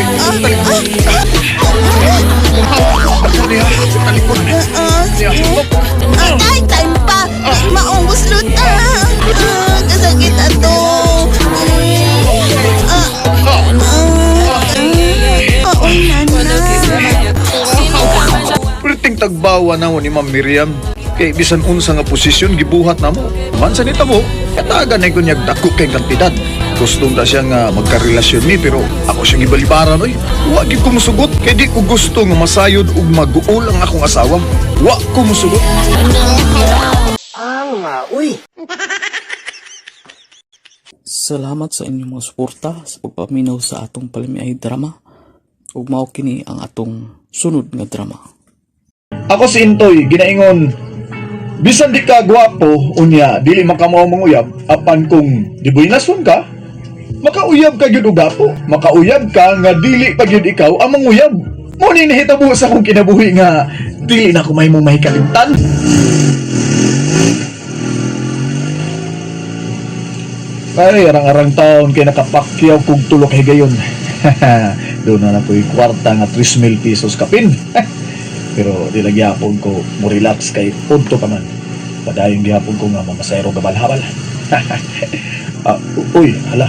Ay, time pa. Di maong buslot. Ah, ah, kasakit ato. Ah, ah, ah, oy, nana. Perting tagbawa na mo ni Ma'am Miriam. Kay bisan unsa nga posisyon gibuhat namo. Man sa nita mo, katagan na kunyag dako kay kantidad. Gusto ta siya nga magkarelasyon mi pero ako siya gibalibaran oy. Wa gyud ko musugot kay di ko gusto nga masayod ug maguol ang akong asawa. Wa ko musugot. Salamat sa inyong mga suporta sa pagpaminaw sa atong palamiay drama. Ug mao kini ang atong sunod nga drama. Ako si Intoy, ginaingon, bisan di ka gwapo, unya, dili makamao manguyab, apan kung di buinason ka, makauyab ka gyud og gapo, makauyab ka nga dili pa gyud ikaw ang manguyab. Mo ni nahitabo sa akong kinabuhi nga dili na ko mahimong mahikalimtan. Ay, arang-arang taon kay nakapakyaw kog tulok higayon. Doon na na ko'y kwarta nga 3,000 pesos kapin. Pero di lang gihapon ko mo relax kay udto pa man. Padayon gihapon ko nga mamasayro gabal-habal. Ah, uy, hala.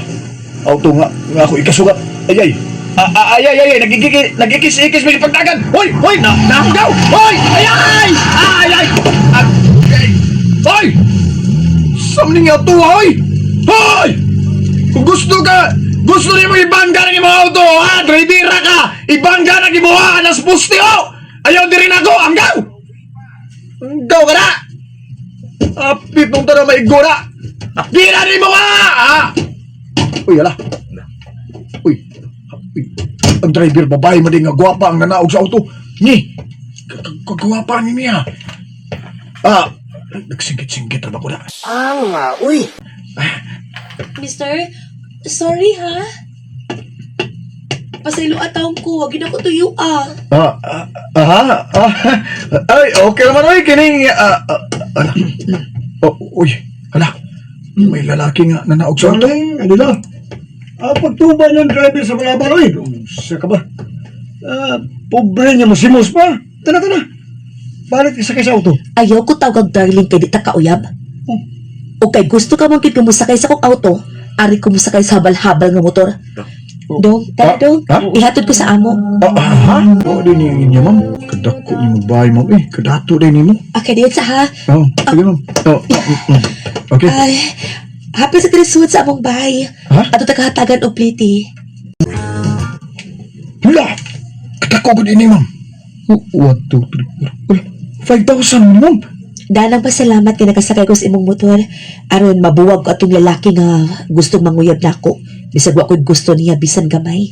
Auto nga, nga ako ikasugat. Ay ay. Ah, ah, ay ay ay, ay nagigiki nagikis-ikis may pagdagan. Hoy, hoy, na nahanggaw. Hoy, ay ay. Ay ay. Ah, ay. Hoy! Samning nga auto, hoy! Hoy! Kung gusto ka, gusto niyo mo ibangga ng imong auto, ha? Drivera ka! Ibangga ng imo ha! Alas pusti, oh! Ayaw di rin ako! Anggaw! Anggaw ka na! Apit nung tara maigura! Bira ni mo nga! Ha? Uy, ala. Uy. Uy. Ang driver babae mo din nga gwapa ang nanaog sa auto. Ni! Kagwapa ni niya. Ah, nagsingkit-singkit na ba ko na? Mister, sorry ha. Pasaylo atawon ko, wag gid ako tuyo ah. Ah, ah, aha, ah, ay, okay naman, oy, kining, ala, oh, uy, ala, may lalaki nga nanaog sa auto. Darling, Adela. Pagtuba niyang driver sa Malabar, oy. Siya ka ba? Pobre niya mo, simos pa. Tana, tana. Balik isa kay sa auto. Ayaw ko tawag darling kay di ta kauyab. Oh. O kay gusto ka man gid nga mosakay sa akong auto, ari ko mosakay sa habal-habal nga motor. Dong, tara Ah, dong. ah? Ihatod ko sa amo. Ah, ha? Oh, di ni niya, ma'am. Kadako ni mo bahay, ma'am. Eh, kadato din ni mo. Okay, diyan sa ha. Oh, sige, ma'am. Oh, Okay. Ay, happy sa trisud sa among bahay. Ha? Ato ta kahatagan og pliti. Hala! Kadako gud ini, ma'am. Oh, 1, 2, 3, 4. Hala, 5,000, ma'am. Danang pasalamat kay nakasakay ko sa imong motor. Aron mabuwag ko atong lalaki nga gustong manguyab nako. Bisag wa ko'y gusto niya bisan gamay.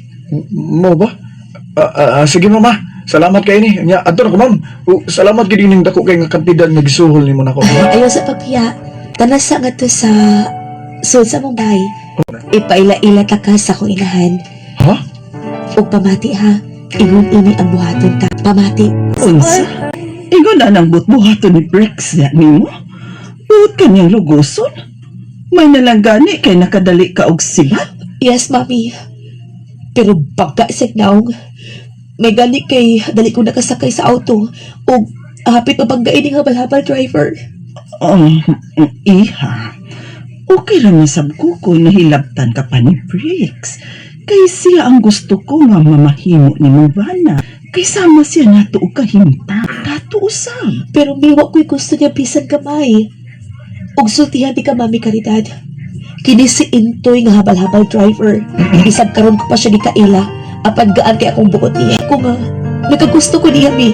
Mo ba? Sige, ma'am, ah. Salamat kay ni. Nya, adto na ko, ma'am. Oh, salamat gid ining dako kay nga kantidad nga gisuhol nimo nako. Ayaw sa pagpiya. Tanasa nga to sa sud sa among bahay. Ipaila-ila ta ka sa akong inahan. Ha? Ug pamati ha. Ingon ini ang buhaton ta. Pamati. Unsa? Ingon na nang butbuhaton ni Bricks ya nimo? Buot ka niyang luguson? May nalanggani kay nakadali ka og silat? Yes, mami. Pero baga sa naong. May gani kay dali ko nakasakay sa auto. Ug hapit mabanggain ning habal-habal driver. Oh, iha. Okay ra man sab ko kung nahilabtan ka pa ni Bricks. Kay siya ang gusto ko nga mamahimo ni mo bana. Kay sama siya nato og kahimta. Dato usab. Pero miwa ko'y gusto niya bisan gamay. Ug sultihan di ka, Mami Caridad. Kini si Intoy nga habal-habal driver. Bisag karon ko pa siya gikaila. Apan gaan kay akong buot niya. Ko nga, nakagusto ko niya, mi.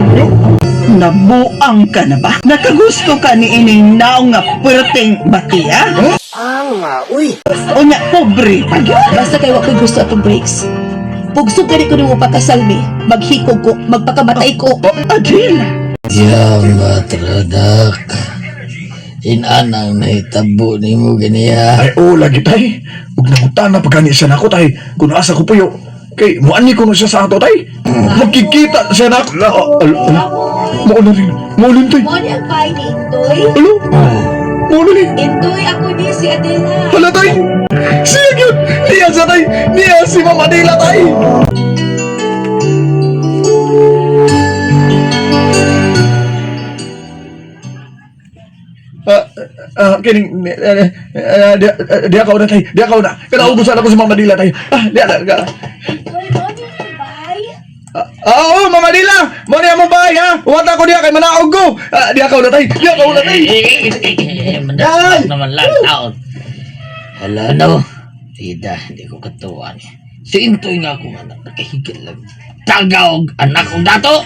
Nabuang ka na ba? Nakagusto ka ni ining naong nga perting batiya? Unya, pobre pa gyud. Basta kay wa ko'y gusto atong breaks. Pugsog gani ko nimo pakasal, mi. Maghikog ko, magpakamatay ko. Adela. Diyan tradak. Inanang nahitabo nimo ganiya. Ay, oh, lagi tay. Ug nangutana pa gani siya nako tay. Kung asa ko puyo. Kay muani ko no siya sa ato tay. Magkikita siya nako. Ah, ala, ala. Mao na rin. Mao rin tay. Mo ni ang bahay ni Intoy. Alo. Mao na rin. Intoy, ako ni si Adela. Hala tay. Siya gyud. Niya siya tay. Niya si Mama Adela tay. Kining diya ka una tay, diya ka una. Kana ubusan ako si Mama Dila tay. Ah, diya na. Intoy, mo ni ang bahay. Oo, Mama Dila. Mo niya mo bahay ha. Wata ko diya kay manaog ko. Ah, diya ka una tay. Diya ka una tay. Mandasak naman lang taon. Hala no. Tida, hindi ko katuwa niya. Si Intoy nga akong anak, nakahigil lang. Tagaog, anak kong dato!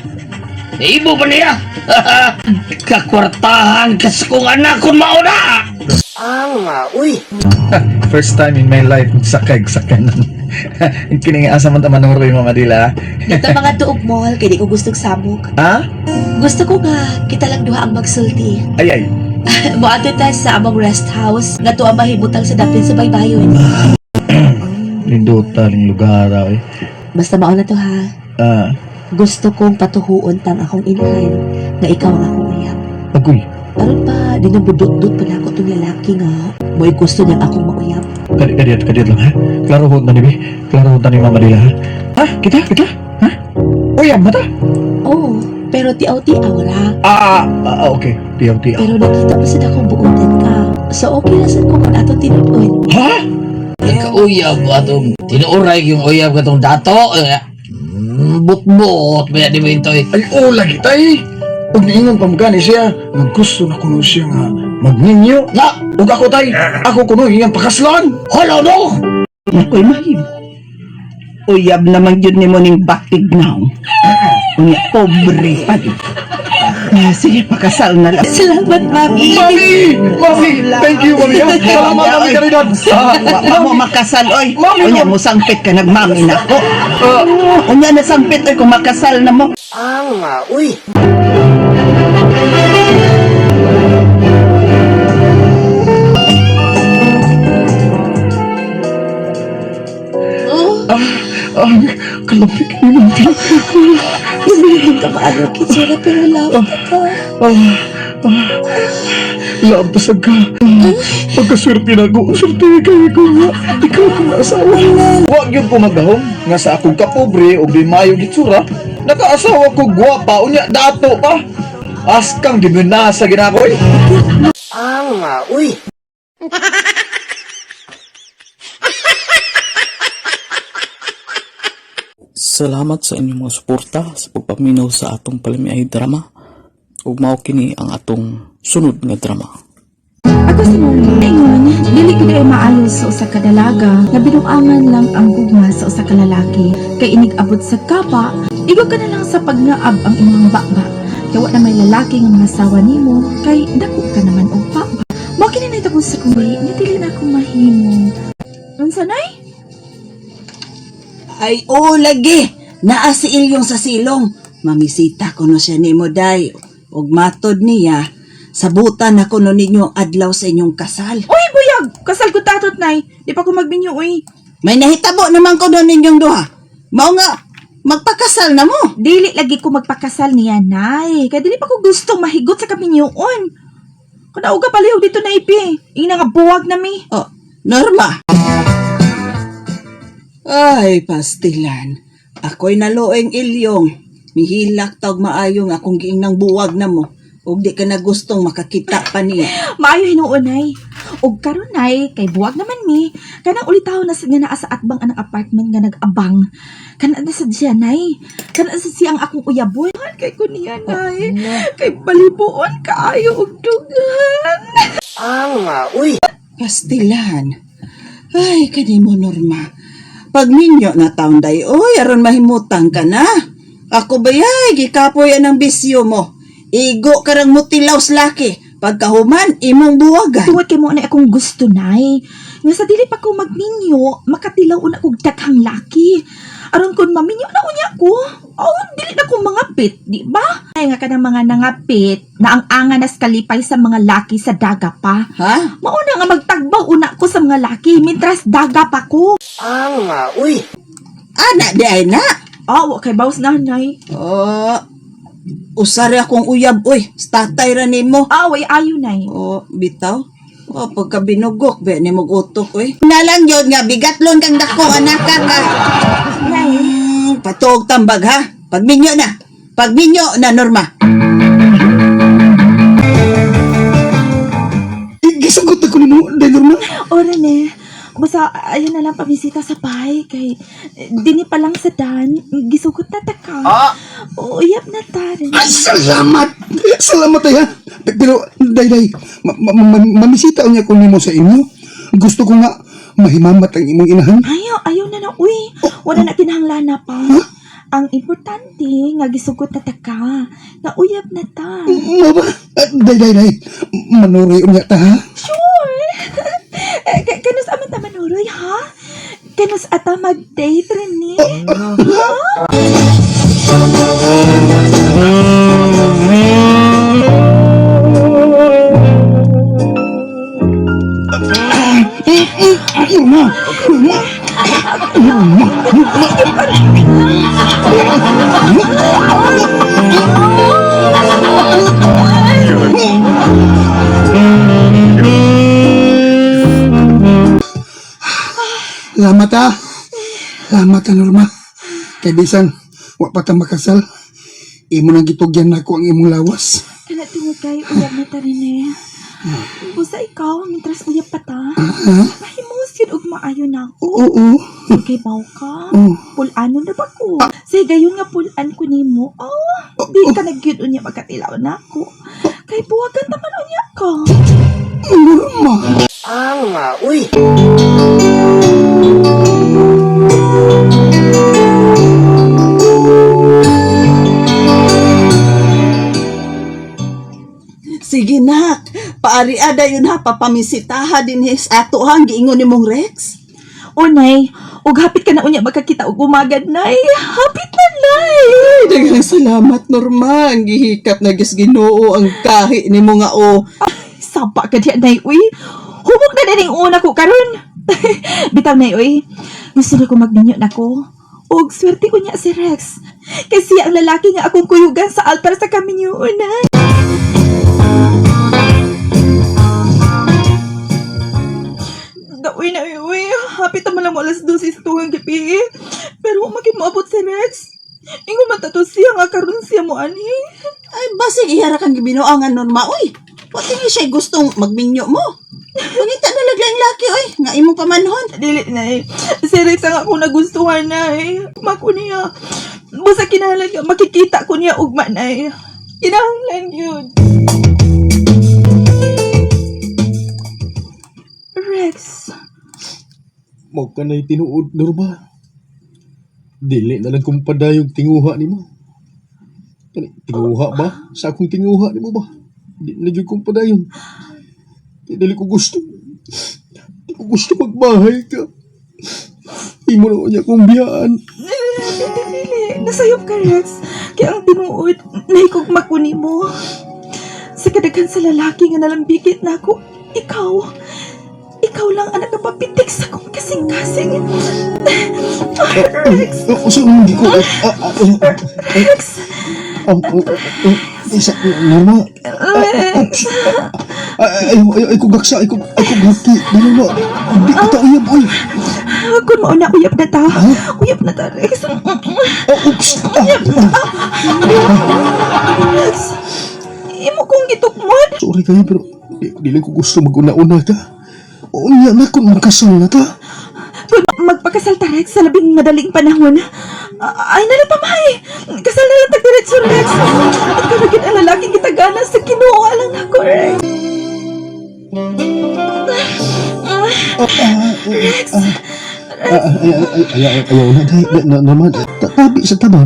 Ibo pa niya! Kakwartahan kas kong anak kung mauna! First time in my life sakay sakanan. Kining asa man ta manuroy Mama Dila. Dito mga tuog mall, kay di ko gustong samok. Ha? Gusto ko nga kita lang duha ang magsulti. Ay ay. Moadto ta sa among rest house nga tuwa mahimutang sa dapin sa baybayon. Nindota ning lugar ay. Basta mao na to ha. Ah, Gusto kong patuhuon tang akong inahan nga ikaw ang akong uyab. agoy. Aron pa dinabudot-dot pa nako tong lalaki nga mo'y gusto niyang akong mauyab. Kadiyat, kadiyat lang ha. Klaro ho na ni Bi. Klaro ho na ni Mama Dila ha. Ha? Kita? Kita? Ha? Uyab ba ta? Oo, pero tiaw-tiaw ra. Ah, okay. Tiyaw, tiyaw. Pero nakita pa sad akong buotan ka. So okay ra sad ko kung atong tinud-on. Ha? Nagkauyab atong tinuuray yung uyab katong dato. Butbot, ba di mo Intoy? Ay, oh, lagi tay. Ug niingon pa mo gani siya, nga gusto na kuno siya nga magninyo. Na! Ug ako tay, ako kuno iyang pakaslan. Hala no! Nakoy mahimo. Uyab naman yun ni mo ning batig naong. Unya, pobre pa gyud. Sige, pakasal na lang. Salamat, Mami. Mami! Mami! Thank you, Mami. ha? Salamat, Mami Caridad. Ah, Wa pa mo makasal, oy. Mami, Unya, mo sangpit ka nagmami na ko. Unya, nasangpit, oy, kung makasal na mo. Ah, kalamot. Hindi ka maano kitsura pero love ka. Love ta sad ka. Pagkaswerte na ko, swerte kayo ko nga. Ikaw akong asawa. Wa gyud ko magdahom nga sa akong kapobre og di maayo gitsura, nakaasawa ko gwapa unya dato pa. Askang gibinasa ginako eh. Salamat sa inyong mga suporta sa pagpaminaw sa atong palamiay drama. Ug mao kini ang atong sunod nga drama. Ako si Moni. Ingon, dili ko ay maayo sa usa ka dalaga nga binuangan lang ang gugma sa usa ka lalaki. Kay inig-abot sa kapa, igo ka na lang sa pagngaab ang imong baba. Kay wa na may lalaki nga mga asawa nimo, kay dako ka naman og baba. Mao kini nahitabo sa kuwi nga dili na ako mahimo. Unsa nay? Ay, oo, lagi. Naa si Ilyong sa silong. Mamisita ko no siya nimo, day. Og matod niya, sabutan ako no ninyo ang adlaw sa inyong kasal. Uy, buyag! Kasal ko tatot nay. Di pa ko magbinyo, uy. May nahitabo naman ko no ninyong duha. Mao nga, magpakasal na mo. Dili lagi ko magpakasal niya, nay. Kay dili pa ko gusto mahigot sa kaminyoon. Kanauga palihog dito na ipi. Ing nga buwag na mi. Oh, Norma. Ay, pastilan. Ako'y naluoing ilyong. Mihilak taog maayo nga akong giing ng buwag na mo. Ug di ka na gustong makakita pa niya. Maayo hinuon nay. Og karon nay, kay buwag naman mi. Kanang ulitaw na sa nga naa sa atbang anang apartment nga nag-abang. Kana na sa siya nay. Kana sa siya ang akong uyabon. Kay ko niya nay. Kay balibuon kaayo og dugan. Pastilan. Ay, kanimo Norma. Pagminyo na taon day, oy, aron mahimutang ka na. Ako ba yay, gikapoy ang bisyo mo. Igo karang mutilaw laki. Pagkahuman, imong buwagan. Tungod kay mo na akong gusto nay. Nga sa dili pa ko magminyo, makatilaw una kog daghang laki. Aron kon maminyo na unya ko. Oh, dili na ko mangapit, di ba? Ay nga kanang mga nangapit na ang anga nas kalipay sa mga laki sa daga pa. Ha? Mauna nga magtagbaw una ko sa mga laki mintras daga pa ko. Ana, di ay na. Ah, wa kay bawas nanay. Oh, usari akong uyab, oy. Tatay ra nimo. Ah, way ayo nay. Oh, bitaw. Oh, pagka binugok, be, ni mong utok, oy. Nalang yun nga, bigatlon kang dako, anak ka ka. Nay. Patuog tambag, ha? Pagminyo na. Pagminyo na, Norma. Gisugot ako nimo, Day Norma. Ora ne. Basta ayun na lang pabisita sa bahay kay dini pa lang sa dan gisugot na ta ka. Ah. Uyab na ta rin. Ay, salamat! Salamat ay ha. Pero, Day, Day, mamisita niya ko nimo sa inyo. Gusto ko nga mahimamat ang imong inahan. Ayaw, ayaw na na, uy. Wala na kinahanglan na pa. Ang importante nga gisugot na ta ka. Nga uyab na ta. Mo ba? Day, Day, Day, manuroy unya ta ha. Sure. Eh, Kanus aman ta manuroy, ha? Kanus ata mag-date rin ni? Norma! Norma! Salamat ah. Salamat ah, Norma. Kay bisan, wa pa ta makasal. Imo nang gitugyan nako ang imong lawas. Kana tungod kay uyab na ta rin eh. Busa ikaw, mintras uyab pa ta. Mahimos yun og maayo na ako. Oo, oo. Kay baw ka. Oo. Pul-ano na ba ko? Sige, gayon nga pulan ko nimo. Oh, di ka nagyud unya magkatilaw na ako. Kay buwagan taman unya ka. Norma! Sige, nak. Paari ada yun ha, papamisitaha din his ato ha, ang giingon ni mong Rex. O nay, ug hapit ka na unya magkakita og umagad nay. Hapit na nay. Ay, daghang salamat, Norma. Ang gihikap na gis Ginoo ang kahi ni mo nga o. Sapa ka diya nay uy. Humok na dining una ko karon. Bitaw nay uy. Gusto na ko magninyo nako. Og swerte ko niya si Rex. Kasi ang lalaki nga akong kuyugan sa altar sa kaminyunan. Daoy na uy, hapit naman lang mo alas 12 sa tugang gabi. Pero wa magid moabot si Rex. Ingon man tato siya nga karon siya mo ani. Ay, basig ihara kang gibinuangan Norma, oy. Wa tingi siya gustong magminyo mo. Pangita na lagla ang laki, oy, nga imong pamanhon. Dili na eh. Si Rex ang ako nagustuhan na eh. Mako niya. Basta kinahanglan nga makikita ko niya ugma na eh. Kinahanglan yun. Rex, Mao ka na'y tinuod, Norma. Dili na lang kong padayog tinguha nimo. Kani, tinguha ba? Sa akong tinguha nimo ba? Di na gyud kong padayon. Di dili ko gusto. Di ko gusto magbahay ka. Imo na niya kong biyaan. dili, dili. Nasayop ka, Rex. Kaya ang tinuod, nahikog ko nimo. Sa kadaghan sa lalaki nga nalambikit na ako, ikaw, ikaw lang ang nakapapitik sa akong kasing-kasing. Rex, Oh, so, hindi ko. Rex, Isa, Norma. Rex. Ay, ay, ay, ay, ko gaksa, ay ko gaki. Dili na. Di kita uyab, oy. Kung mauna, uyab na ta. Uyab na ta, Rex. Oh, oops. Rex, imo kong gitukmon. Sorry kayo, pero dili ko gusto mag-una-una ka. Unya na kung magkasal na ta. Kung magpakasal ta, Rex, sa labing madaling panahon. Ay, na lang pamay. Kasal na lang tag diretso, Rex. At karagin ang lalaking gitagana sa Ginoo lang nako, Rex. Rex, Ay, ay, ay, ay, ay, ayaw na, dahil, na, naman, tabi sa taba,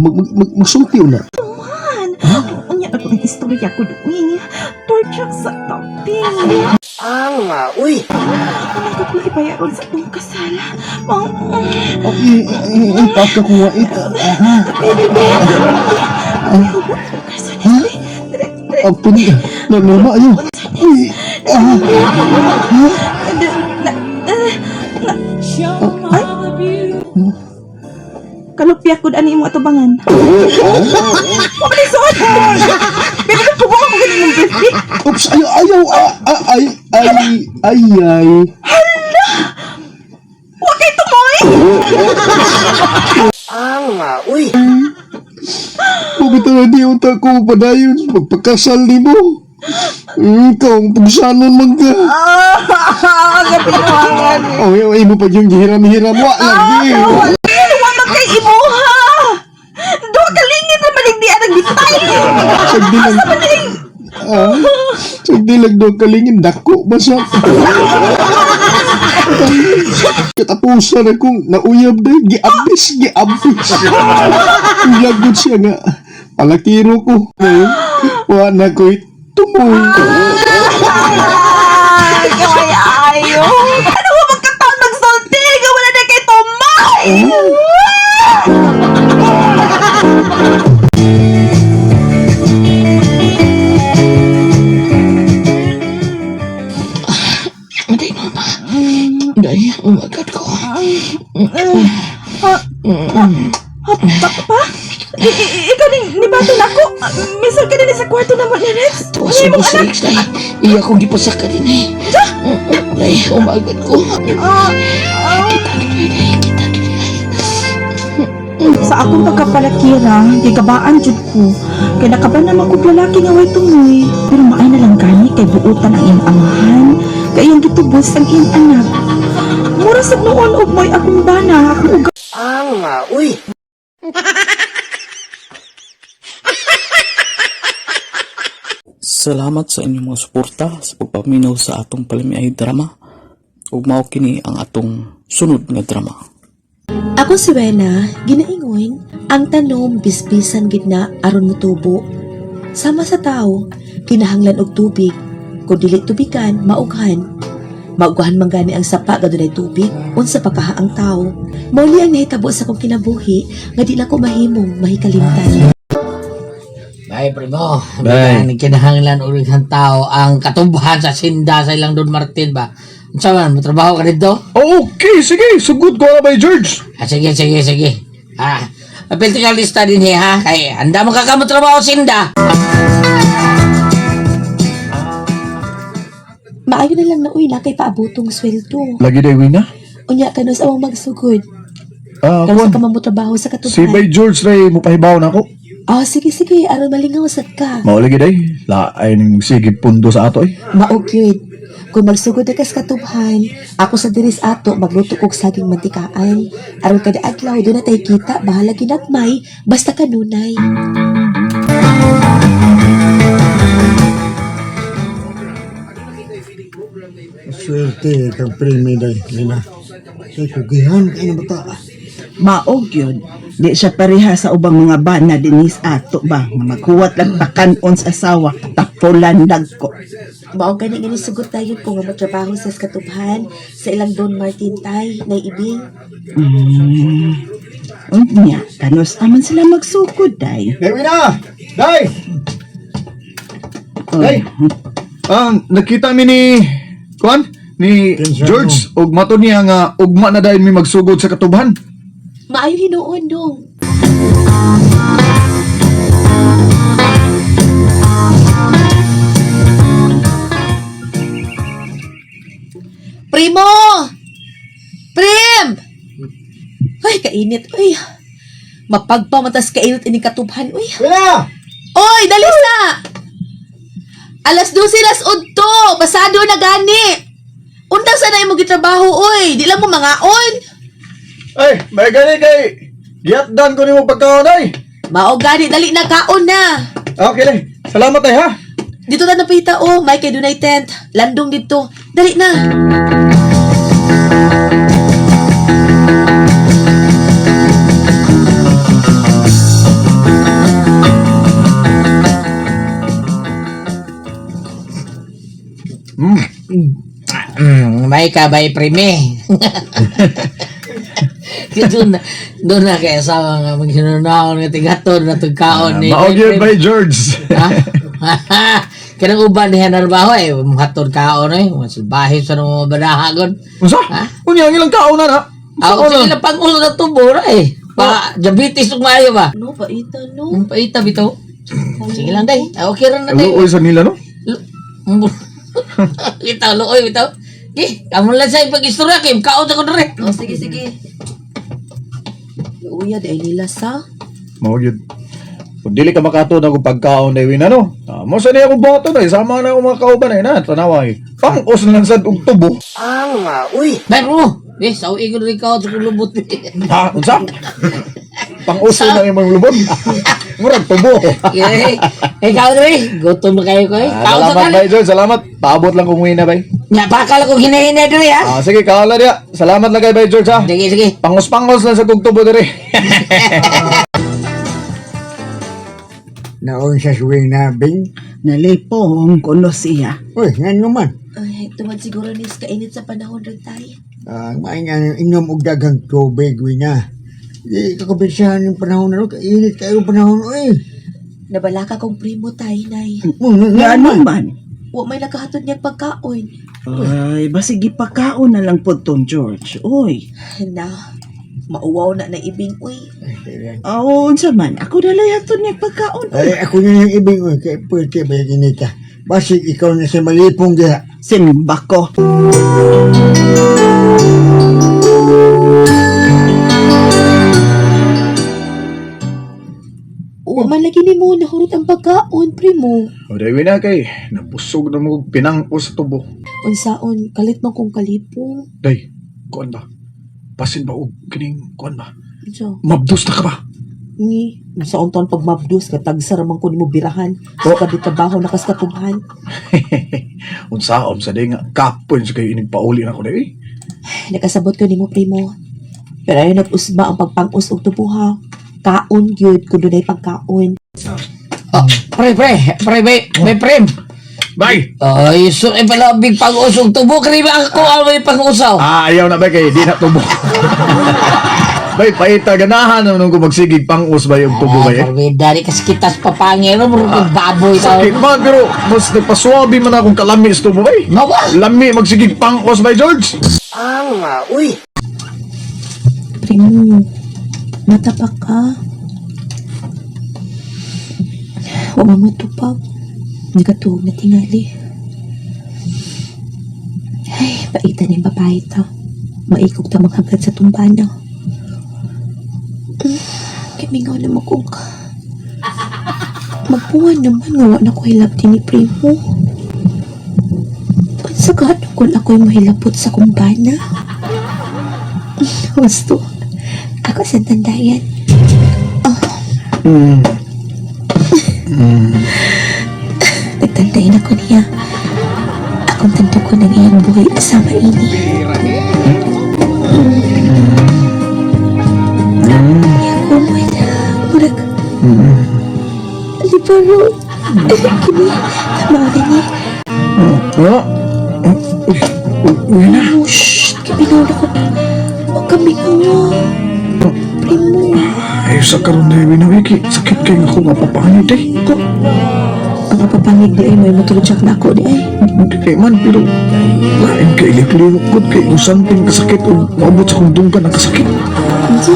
magsulti na. man. Unya ako ang istorya ko doon. Torture sa tabi. Ah, uy. Anong ko ipayaron sa itong kasal? Mang, Ay, ay, ay, paka ko nga ita. Aha. baby, baby. Ay, huwag ko kaso dili. Dire, dire. Ang pini, na, Norma, ayaw. Uy, ah, Ay! Kalupya ko ani imong atubangan. Mabalik suod! Pero nagpugo ka mo ganing mong birthday. oops, ayaw, ayaw, ay, ay, ay, ay. Huwag kay tumoy! Ah, uy. Bakit na di unta ko padayon magpakasal nimo? Ikaw ang pugsanon man ka. Ah, kapinuangan. Oh, ayaw, ay mo pag yung gihiram-hiram, wa lagi. Wa man kay imuha! Duha ka lingit na maligdian ang bitay! Sagdilag. Asa man ay? Ah, sagdilag daw kalingin, dako ba siya? Katapusan akong nauyab na, giabis, giabis. Lagot siya nga, palakiro ko. Ngayon, wa na ko'y tumoy. Ay, kaway ayo! Ano mo magkataon magsulti? Wala na kay Tumay! Aday, Norma. Day, umagat ko. Pa, pa? Ikaw ni Bato na ako. Misal ka din sa kwarto na mo ni Rex. Tuwa sa Imong mo si anak. Rex, day. Iya kong gipasaka din eh. Day, umagat ko. Ah, ah. Kita gid, day. Kita gid. Sa akong pagkapalakira, gigabaan jud ko. Kay nakaban naman kog lalaki nga way tumoy. Pero maay na lang gani kay buutan ang iyang amahan, kay iyang gitubos ang iyang anak. Mura sad noon og mo'y akong bana, akong uga. Ah, uy. Salamat sa inyong mga suporta sa pagpaminaw sa atong palamiay drama ug mao kini ang atong sunod nga drama. Ako si Wena, ginaingon, ang tanom bisbisan gid na aron motubo. Sama sa tao, kinahanglan og tubig. Kung dili tubigan, maughan. Maughan man gani ang sapa nga dunay tubig, unsa pa kaha ang tao. Mao ni ang nahitabo sa akong kinabuhi nga di na ko mahimong mahikalimtan. Bay, primo. Bay. Kinahanglan ulit ang tao ang katumbahan sa sinda sa ilang Don Martin ba? Unsa man, motrabaho ka dito? Okay, sige, sugod ko na ba, George? Ah, sige, sige, sige. Ah, apil ka lista din he, ha? Kay anda mo ka trabaho sinda. Maayo na lang na uy na kay paabotong sweldo. Lagi day wina. Unya kanus awang magsugod. Ah, Kanus kuan. ka man mo trabaho sa Si katubhan. Bay George ray mo pahibaw na ako. Ah, sige sige, aron malingaw sad ka. Mao lagi day. Laay ning sige pundo sa ato eh. Mao gyud. Kung magsugod na kas katubhan, ako sa diris ato magluto kog saging mantikaan. Aron kada adlaw do na tay kita, bahala ginagmay, basta kanunay. Swerte kang primi day, Lina. Kay kugihan kay na bata. Maog yun. Di siya pareha sa ubang mga bana dinis ato ba nga maghuwat lang pakanon sa asawa tapulan dagko. Mao gani nga nisugot tayo ko nga magtrabaho sa katubhan sa ilang Don Martin tay nay ibing. Unya, kanus aman sila magsugod day. Day wina. Day. Day. Ah, nakita mi ni kuan ni George og mato niya nga ugma na dayon mi magsugod sa katubhan. Maayo hinuon dong. Primo! Prim! Ay, kainit. Uy. Mapagpamatas kainit ining katubhan. Uy. Wala! Oy, dali sa! Alas 12 las udto. Pasado na gani. Undang sa na imong gitrabaho, oy. Di lang mo mangaon. Ay, may gani kay giyatdan ko nimo pagkaon ay. Mao gani, dali na kaon na. Okay day. Salamat ay ha. Dito na napita oh, may kay dunay tent. Landong dito. Dali na. May ka bay prime. Doon na, doon na kay asawa nga maghinunaon nga tigaton na tugkaon ni. Mao gyud bay George. Ha? Kanang uban ni Hanarbaho eh, muhatod kaon eh, masalbahe sa mga banahagon. Unsa? Ha? Unya ang ilang kaon na na. Ako Unsa sige na? lang pang-uso na tubo na eh. Pa, diabetes ug maayo ba? No, paita no. Ang paita bitaw. Sige lang day. Ah, okay ra na day. Luoy sa nila no. Bitaw luoy bitaw. Di, kamo lang sa pag-istorya kay kaon sa ko dire. Oh, sige sige. Luya di ay nila sa. Mao gyud. Kung dili ka makatod akong pagkaon day wina no. Ah, mo sa niya akong boto day sama na akong mga kauban ay na tanawa ay. Pang-os na lang sad og tubo. Bay bro. Eh, sa uwi ko rin kaon sa kulubot. Ha, unsa? Pang-uso na imong lubon. Murag tubo. Eh, ikaw dire, gutom na kayo ko eh. Ah, Kaon sa salamat kali. bay George, salamat. Paabot lang kung na bay. Nya bakal ko hinahinay dire ha. Ah, sige, kaon lang diya. Salamat lang kay bay George ha. Sige, sige. Pangos-pangos lang sa kog tubo diri. Naon sa suwing na bing. Nalipong kuno siya. Uy, ngano man. Ay, tungod siguro ni sa kainit sa panahon rin tay. Ah, maay nga inom og daghang tubig wina. Di ka kumpensahan yung panahon na ro, kainit kayo yung panahon oy. Nabalaka kong primo tay, nay. Ngano man? Wa may nakahatod niyang pagkaon. Ay, basig ipakaon na lang pod tong George. Uy. Na, mauwaw na na ibing uy. Oo, unsa man. Ako na lang hatod niya pagkaon. Ay, ako na yung ibig oy, kay pwede ba yung inita. Basig ikaw na sa malipong diha. Simba ko. Wa man lagi nimo nahurot ang pagkaon, primo. O day wina kay nabusog na mo og pinangos sa tubo. Unsaon, kalit man kong kalipong. Day, kuan ba? Basin ba og kining kuan ba? Unsa? Mabdos na ka ba? Ni, unsaon taon pag mabdos ka tagsa ra man ko nimo birahan. Sa oh. Trabaho na kas katubhan. Unsaon sa day nga kapoy sa kayo inig pauli na ko day. Nakasabot ko nimo primo. Pero ayo nag-usba ang pagpang-us og tubuha. Kaon gyud kun dunay pagkaon. Oh, pre, pre, pre, may, may prem. Bay. Ay, so, eh, pala, big pang-usog tubo. Kaya ba ako ang may pang-usaw? Ah, ayaw na bay kay di na tubo. Bay, paita ganahan naman kung magsigig pang-us bay og tubo bay. Ah, dari kasi kita sa papangero, murag baboy tao. Sakit man pero mas nagpaswabi man akong kalami sa tubo bay. Mao ba? Lami magsigig pang-us bay George. Primo. Matapak ka. Wa man mo tupag. Nagatuog na tingali. Ay, paitan yung babae ta. Maikog ta maghagad sa tumbana. Kimingaw na magkong ka. Magpuan naman nga wa na ko hilabti ni Primo. Sa kung ako'y mahilabot sa kumbana. Gusto. Ako sa tandayan. Oh. Nagtandayan ako niya. Akong tanto ko ng iyang buhay kasama ini. Iya ko mo na. Murag. Libaro. Kini. Tama ni. Oh. Uy, uy na. Oh, shh. Kamingaw na ko. Huwag kamingaw. Primo. Ay, sa karon na winawiki. Sakit kay nga ako nga papangit eh. Ko. Ang kapapangig di ay may matulog na ako di ay. Di man, pero lain kay liklihok ko kay usanting kasakit o maabot sa kong dunggan ang kasakit. Unsa?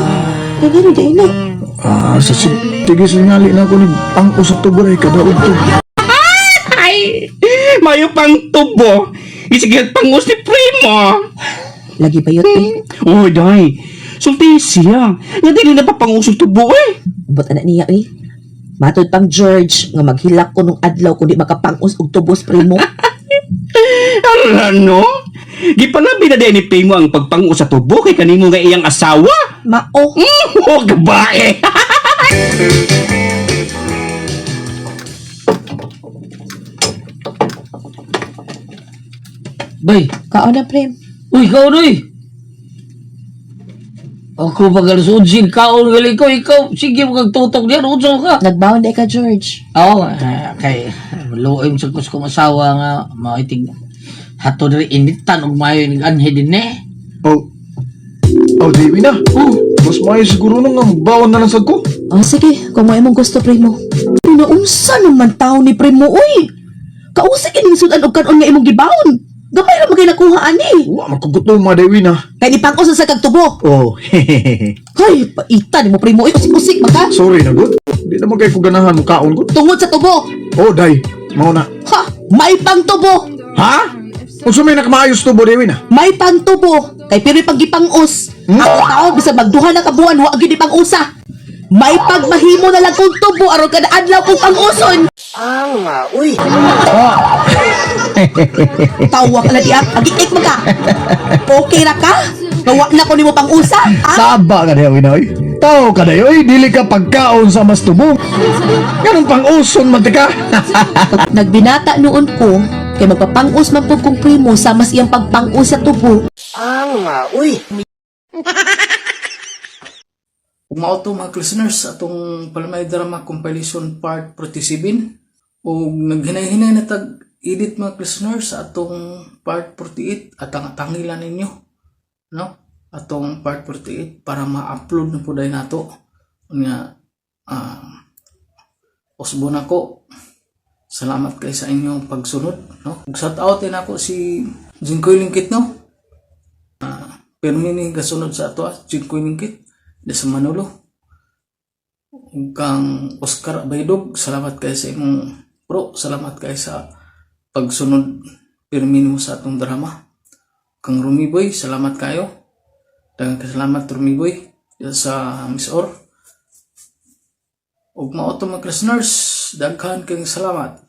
Kaya di ay na. Ah, sa sige singali na ako ni pang sa tubo ay kadaog to. Ay, mayo pang tubo. Isigil pangus ni Primo. Lagi ba yun eh? Oy, day. Sulti siya. Nga dili na papangusog tubo eh. Ubot anak niya eh. Matod pang George nga maghilak ko nung adlaw kundi makapangos og tubos Primo. Ala no? Gipalabi na din ni Primo ang pagpangos sa tubo kay kanimo nga iyang asawa. Mao. Oh, gabae. Bay, Kaon na, Prem. uy, kaon uy. Ako pag alas 11, kaon gali ko, ikaw, sige mo kag tutok diyan, unsa ka? Nagbaon di ka, George. Oo, kay luoy mo sa kong asawa nga maitig hato diri initan og maayo ning anhi din eh. Oh. Oh, di na. Oh, Mas maayo siguro nung ang baon na lang sad ko. Oh, sige, kung mo imong gusto, Primo. Naunsa naman tao ni Primo, uy. Kausa kining sudan og kanon nga imong gibaon. Gamay ra magay nakuha ani. Wa makugutom mga dewi na. Kay nipangos sa kag tubo. Oh, hehehe. Hay, paita nimo Primo uy, usik-usik man ka. Sorry na good. Di naman kay ko ganahan mo kaon gud. Tungod sa tubo. Oh, day. Mao na. Ha, may pangtubo. Ha? Unsa may nakamaayos tubo dewi na? May pangtubo. Kay pero pagipangos. Ang tao bisan magduha na ka buwan wa gyud ipangusa. May pagmahimo na lang kong tubo aron kada adlaw kong panguson. Uy. Tawa ka na diya. Agik-ik man ka. Okay ra ka? Gawa na ko nimo pangusa. Ha? Saba ka daw inoy. Tao ka daw oy, dili ka pagkaon sa mas tubo. Ganun pang uson man ti ka. Nagbinata noon ko kay magpapangos man pud kong primo sa mas iyang pagpangos sa tubo. Ug mao to mga listeners atong Palmay Drama Compilation Part 47 ug naghinay-hinay na tag edit mga listeners sa atong part 48 at ang tangilan ninyo, no, atong part 48 para ma-upload na po dahil nato nga usbon ako. Salamat kay sa inyong pagsunod, no. Ug shout out din ako si Jingkoy Lingkit, no. Pirmi ni kasunod sa ato, Jingkoy Lingkit di sa Manolo. Ug kang Oscar Abaydog, salamat kay sa imong pro, salamat kay sa pagsunod pirmi nimo sa atong drama. Kang Rumiboy, salamat kayo. Daghang salamat Rumiboy sa Miss Or. Ug mao to mga listeners, daghan kayong salamat.